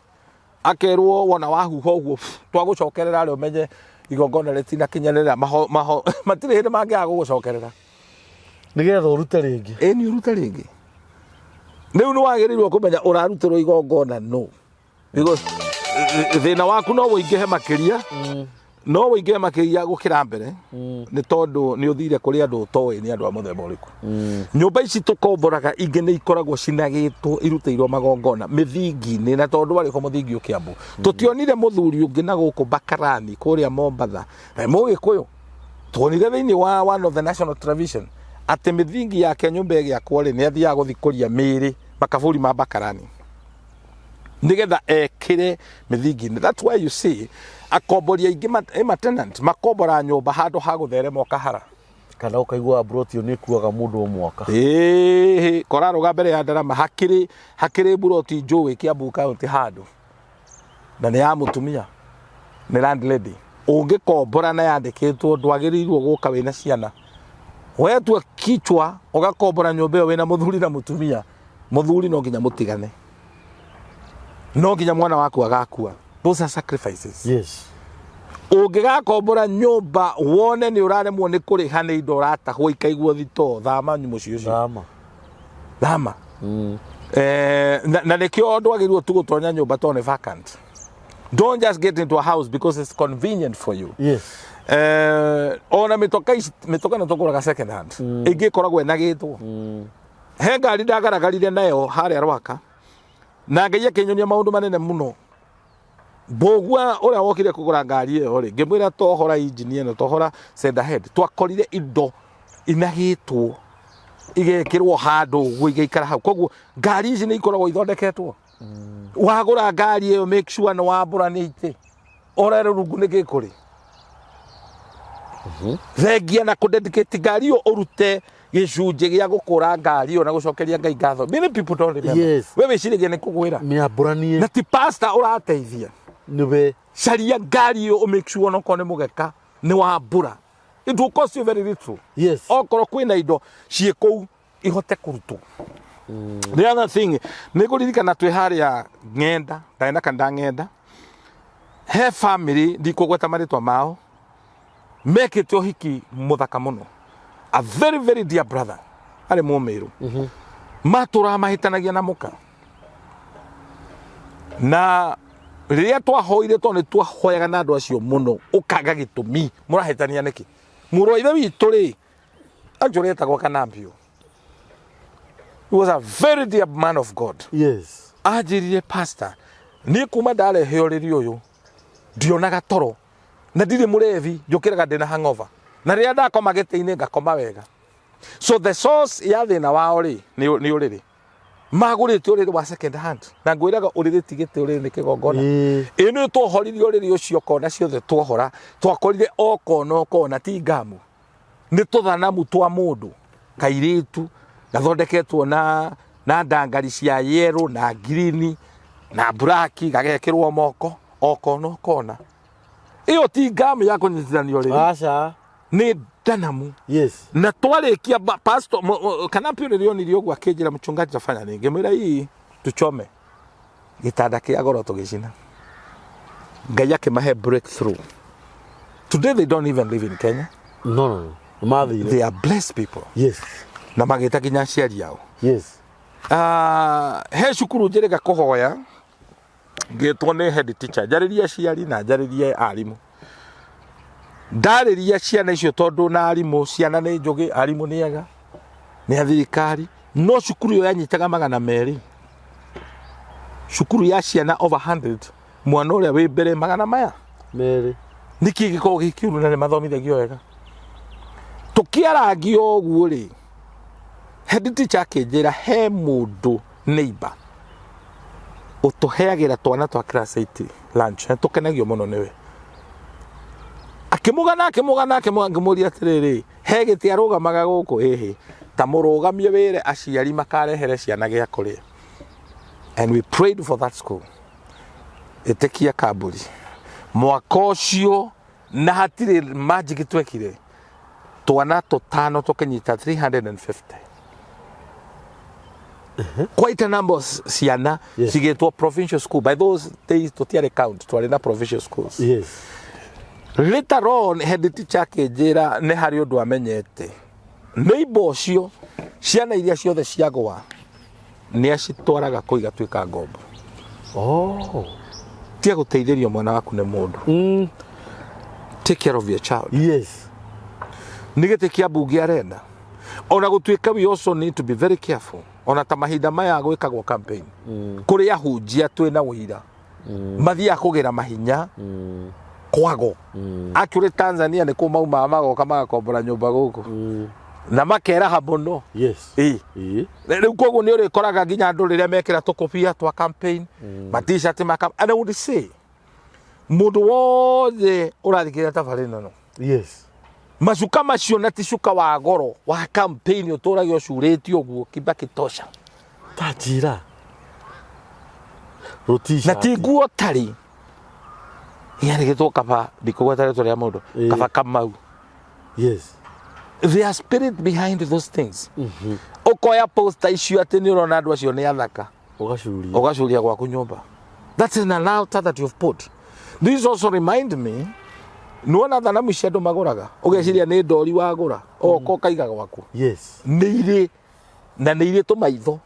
Akerwo wona wahuha ũguo twagũcokerera rĩ ũmenye igongona rĩtinakinyanĩra maho maho matirĩ hĩndĩ mangĩaga gũgũcokerera. Nĩgetha ũrute rĩngĩ. Ĩĩ nĩ ũrute rĩngĩ. Rĩu nĩ wagĩrĩirwo kũmenya ũrarutĩrwo igongona nũ. Because thĩna waku no ũingĩhe makĩria no ũingĩhe makĩria gũkĩra mbere nĩ tondũ nĩ ũthire kũrĩ andũ ũtoĩ nĩ andũ a mũthemba ũrĩkũ. Nyũmba ici tũkomboraga ingĩ nĩ ikoragwo cinagĩtwo irutĩirwo magongona mĩthingi-inĩ na tondũ warĩ ho mũthingi ũkĩambwo. Tũtionire mũthuri ũngĩ na gũkũ Bakarani kũrĩa Mombatha na mũgĩkũyũ tuonire thĩinĩ wa one of the national television atĩ mĩthingi yake nyũmba ĩgĩakwo rĩ nĩ athiaga gũthikũria mĩĩrĩ makaburi ma Bakarani nigetha ekĩre mĩthingi-inĩ. That's why you see akombori aingĩ ma tenant makombora nyũmba handũ ha gũtherema ũkahara. Kana ũkaigua mburoti ĩyo nĩ ĩkuaga mũndũ o mwaka. Ĩĩ, korarũga mbere ya ndarama hakĩrĩ hakĩrĩ mburoti njũĩ Kiambu County handũ na nĩ ya mũtumia nĩ landlady ũngĩkombora na yandĩkĩtwo ndwagĩrĩirwo gũka wĩna ciana wetua kichwa ũgakombora nyũmba ĩyo wĩna mũthuri na mũtumia mũthuri no nginya mũtigane no nginya mwana waku agakua. Those are sacrifices. Yes. Ũngĩgakombora nyũmba wone nĩ ũraremwo nĩ kũrĩha nĩ indo ũratahwo ikaigwo thitoo, thama mũciĩ ũcio. Thama. Thama. Na nĩkĩo ndwagĩrĩirwo tu gũtonya nyũmba tondũ nĩ vacant. Don't just get into a house because it's convenient for you. Yes. Ona mĩtoka ici, mĩtoka ĩno tũgũraga second hand. Ĩngĩ ĩkoragwo ĩnagĩtwo. He ngari ndagaragarire nayo harĩa Rwaka na Ngai akĩnyonia maũndũ manene mũno. Mbũgua ũrĩa wokire kũgũra ngari ĩyo rĩ, ngĩmwĩra tohora injini ĩno, tohora send ahead. Twakorire indo inagĩtwo igekĩrwo handũ ũguo igaikara hau. Koguo ngari ici nĩ ikoragwo ithondeketwo. Wagũra ngari ĩyo make sure nĩ wambũra nĩ itĩ. Ũrere rungu nĩ gĩkũrĩ. Thengia na kũdedicate ngari ĩyo ũrute gĩcunjĩ gĩa gũkũra ngari ĩyo na gũcokeria Ngai ngatho. Many people don't remember. Yes. We wĩciragia nĩ kũgwĩra. Mĩambũranie. Na ti pastor ũrateithia. Nĩwe. Caria ngari ĩyo ũ make sure onokorwo nĩ mũgeka nĩ wambũra. It will cost you very little. Yes. Okorwo kwĩna indo ciĩ kũu ihote kũrutwo. The other thing, nĩ ngũririkana twĩ harĩa ng'enda, ndarĩ na kanitha ng'enda, he family, ndikũgweta marĩtwa mao, mekĩte ũhiki mũthaka mũno. A very, very dear brother, arĩ Mũmĩrũ. Matũraga mahĩtanagia na mũka. Na rĩrĩa twahoire, tondũ nĩ twahoyaga na andũ acio mũno, ũkaga gĩtũmi, mũrahĩtania nĩkĩ? Mũrũ wa ithe witũ rĩ, actually etagwo Kanambio. He was a very dear man of God. Yes. Anjĩrire pastor, niĩ kuma ndarehe ũrĩrĩ ũyũ, ndionaga toro, na ndirĩ mũrevi, njũkĩraga ndĩna hangover. Na rĩrĩa ndakoma gĩtĩ-inĩ ngakoma wega. So the source ya thĩna wao rĩ, nĩ ũrĩrĩ. Magũrĩte ũrĩrĩ wa second hand. Na ngwĩraga ũrĩrĩ ti gĩtĩ, ũrĩrĩ nĩ kĩgongona. Ĩĩ nĩ twohoririe ũrĩrĩ ũcio kona ciothe twohora, twakorire o kona o kona ti ngamu. Nĩ tũthanamu twa mũndũ kairĩtu gathondeketwo na ndangari cia yellow na green na black, gagekĩrwo moko o kona o kona. Ĩyo ti ngamu ya kũnyitithanio ũrĩrĩ. Aca. Nĩ Thanamu. Na twarĩkia pastor kana pio rĩrĩa ũguo akĩnjĩra, "Mchungaji, tafanya nini?" Ngĩmwĩra, "Hii tuchome gĩtanda kĩa goro." Tũgĩcina. Ngai akĩmahe breakthrough. Today they don't even live in Kenya. No. Mathire. They are blessed people. Na magĩta nginya aciari ao. He cukuru njĩrĩga kũhoya, ngĩtwo nĩ head teacher njarĩrie aciari na njarĩrie arimũ. Ndarĩria ciana icio, tondũ na arimũ, ciana nĩ njũgĩ, arimũ nĩ ega, nĩ a thirikari, no cukuru ĩyo yanyitaga 200, cukuru ya ciana over 100, mwana ũrĩa wĩ mbere magana maya 2. Nĩkĩ gĩkoragwo gĩ kĩũru na nĩ mathomithagio wega? Tũkĩarangia ũguo rĩ, head teacher akĩnjĩra he mũndũ neighbor ũtũheagĩra twana twa class 8 lunch na tũkenagio mũno nĩwe. Akĩmũgana, akĩmũgana, akĩmũgana. Ngĩmũria atĩrĩrĩ, he gĩtĩ arũgamaga gũkũ? Ĩhĩ. Ta mũrũgamie wĩre aciari makarehere ciana gĩa kũrĩa. And we prayed for that school. Ĩtĩkia kamburi mwaka ũcio na hatirĩ magic twekire, twana tũtano tũkĩnyita 350, quite a number of ciana cigĩtwo provincial school. By those days tũtiarĩ count, twarĩ na provincial schools. Later on head teacher akĩnjĩra nĩ harĩ ũndũ amenyete, neighbor ũcio ciana iria ciothe ciagwa nĩ acitwaraga kũu igatuĩka ngombo. Tiga gũteithĩrio mwana waku nĩ mũndũ. Take care of your child. Nĩ gĩtĩ kĩa mbunge arenda, ona gũtuĩka we also need to be very careful. Ona ta mahinda maya gwĩkagwo campaign, kũrĩ ahunjia twĩna ũira mathiaga kũgĩra mahinya kwago. Actually Tanzania nĩ kũ maumaga, magoka magakombora nyũmba gũkũ na makeraha mũno. Ĩĩ. Rĩu koguo nĩ ũrĩkoraga nginya andũ rĩrĩa mekĩra tũkũbia twa campaign, ma t-shirt ma and I would say mũndũ wothe ũrathikĩrĩria tabarĩra ĩno, macuka macio na ti cuka wa goro wa campaign ũtũrage ũcurĩtie ũguo, Kibaki tosha. Ta njĩra. Na Rũti-shirt. ti nguo tarĩ yarĩgĩtwo kaba, ndikũgweta rĩtwa rĩa mũndũ. Kaba Kamau. There are spirit behind those things. Ũkoya poster icio atĩ nĩ ũrona andũ acio nĩ athaka, Ũgacuria. Ũgacuria gwaku nyũmba. That is an altar that you've put. This also remind me, nĩwona thanamu ici andũ magũraga, ũgeciria nĩ ndori wagũra, ũgoka ũkaiga gwaku. Nĩ irĩ na nĩ irĩ tũmaitho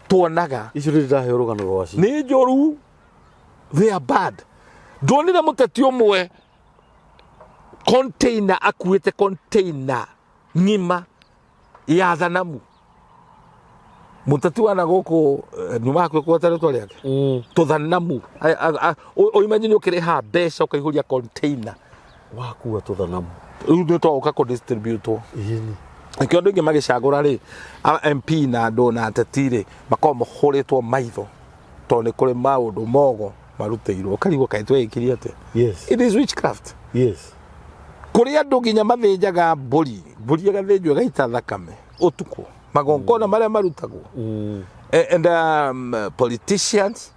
tuonaga. Icio nĩ ndaheo rũgano rwacio. Nĩ njũru, they are bad. Ndonire mũteti ũmwe container akuĩte, container ng'ima ya thanamu, mũteti wana gũkũ, nyuma hakuhĩ kũgweta rĩtwa rĩake. Tũthanamu. Ũimagine ũkĩrĩha mbeca ũkaihũria container. Wakua tũthanamu. Rĩu nĩ twaũka kũdistributwo. Nĩkĩo andũ aingĩ magĩcagũra rĩ, MP na andũ na ateti rĩ, makoragwo mahũrĩtwo maitho tondũ nĩ kũrĩ maũndũ mogo marutĩirwo, ũkarigwo kaĩ twĩĩkirie atĩa. It is witchcraft. Kũrĩ andũ nginya mathĩnjaga mbũri, mbũri ĩgathĩnjwo ĩgaita thakame ũtukũ, magongona marĩa marutagwo. And politicians,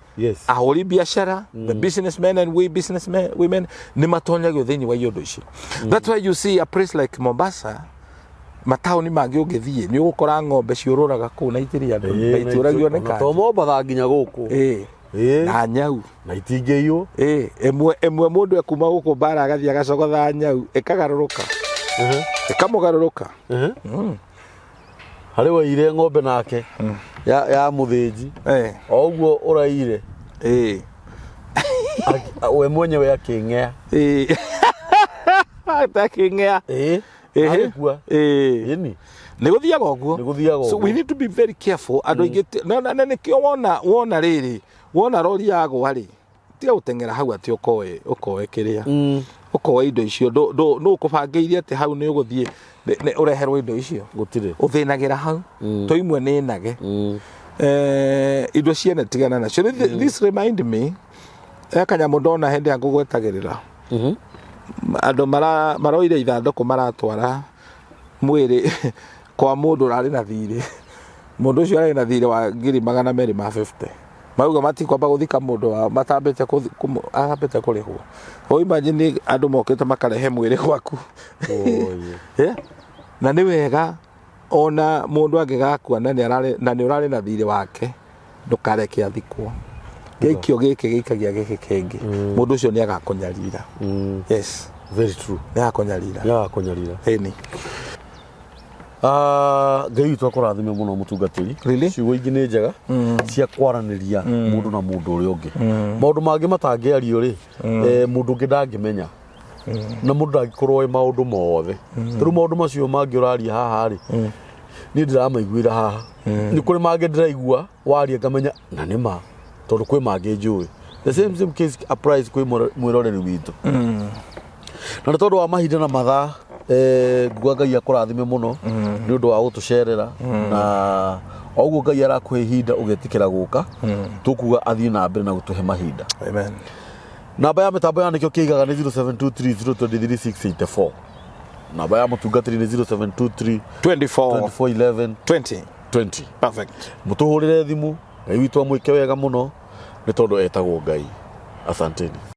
ahũri biacara, the businessmen and we businessmen women nĩ matonyagio thĩinĩ wa iũndũ ici. That's why you see a place like Mombasa, mataũni mangĩ ũngĩthiĩ nĩ ũgũkora ng'ombe ciũrũraga kũu na itirĩ andũ na itiũragio nĩ To kanjũ. Mombatha nginya gũkũ. Na nyau. Na itingĩiywo. Ĩĩ, ĩmwe ĩmwe mũndũ ekuma gũkũ mbara agathiĩ agacogotha nyau ĩkagarũrũka, ĩkamũgarũrũka. Harĩ waire ng'ombe nake ya mũthĩnji, o ũguo ũraire, we mwenyewe akĩng'ea. Ĩĩ, takĩng'ea. Agĩkua. Ĩni. Nĩ gũthiaga ũguo. Nĩ gũthiaga So we ũguo. need to be very careful. Andũ aingĩ na nĩkĩo wona rĩrĩ, wona rori yagwa rĩ, tiga gũteng'era hau atĩ ũkoe kĩrĩa, ũkoe indo icio. Nũ ũkũbangĩire atĩ hau nĩ ũgũthiĩ ũreherwo indo icio? Gũtirĩ. Ũthĩnagĩra hau to imwe nĩ nage. Indo ciene tigana nacio. This remind me he kanyamũ ndona hĩndĩ ya ngũgwetagĩrĩra andũ maroire ithandũkũ maratwara mwĩrĩ kwa mũndũ ũrarĩ na thirĩ. Mũndũ ũcio ararĩ na thirĩ wa 250,000. Mauga matikwamba gũthika mũndũ wao matambĩte atambĩte kũrĩhwo. O imagine andũ mokĩte makarehe mwĩrĩ gwaku. Eh? Na nĩ wega ona mũndũ angĩgakua na nĩ ararĩ na nĩ ũrarĩ na thirĩ wake ndũkareke athikwo. Gĩikio gĩkĩ gĩikagia gĩkĩ kĩngĩ. Mũndũ ũcio nĩ agakũnyarira. Yes. Very true. Nĩ agakũnyarira. Nĩ agakũnyarira. Ĩni. Ah, Ngai witũ akũrathime mũno mũtungatĩri. Really? Ciugo ingĩ nĩ njega cia kwaranĩria mũndũ na mũndũ ũrĩa ũngĩ. Maũndũ mangĩ matangĩario rĩ, mũndũ ũngĩ ndangĩmenya. Na mũndũ ndangĩkorwo oĩ maũndũ mothe. Rĩu maũndũ macio mangĩ ũraria haha rĩ, niĩ ndĩramaiguĩra haha. Nĩ kũrĩ mangĩ ndĩraigua waria ngamenya na nĩ ma tondũ kwĩ mangĩ njũĩ. The same same case applies kwĩ mwĩroreri witũ. Na nĩ tondũ wa mahinda na mathaa nguga Ngai akũrathime mũno nĩ ũndũ wa gũtũcerera na o ũguo Ngai arakũhe ihinda ũgetĩkĩra gũka tũkuga athiĩ na mbere na gũtũhe mahinda. Amen. Namba ya mĩtambo ya nĩkĩo kĩigaga nĩ 0723023684. Namba ya mũtungatĩri nĩ 0723 24 2411 20. 20. Perfect. Mũtũhũrĩre thimũ, Ngai witũ amwĩke wega mũno nĩ tondũ etagwo Ngai. Asanteni.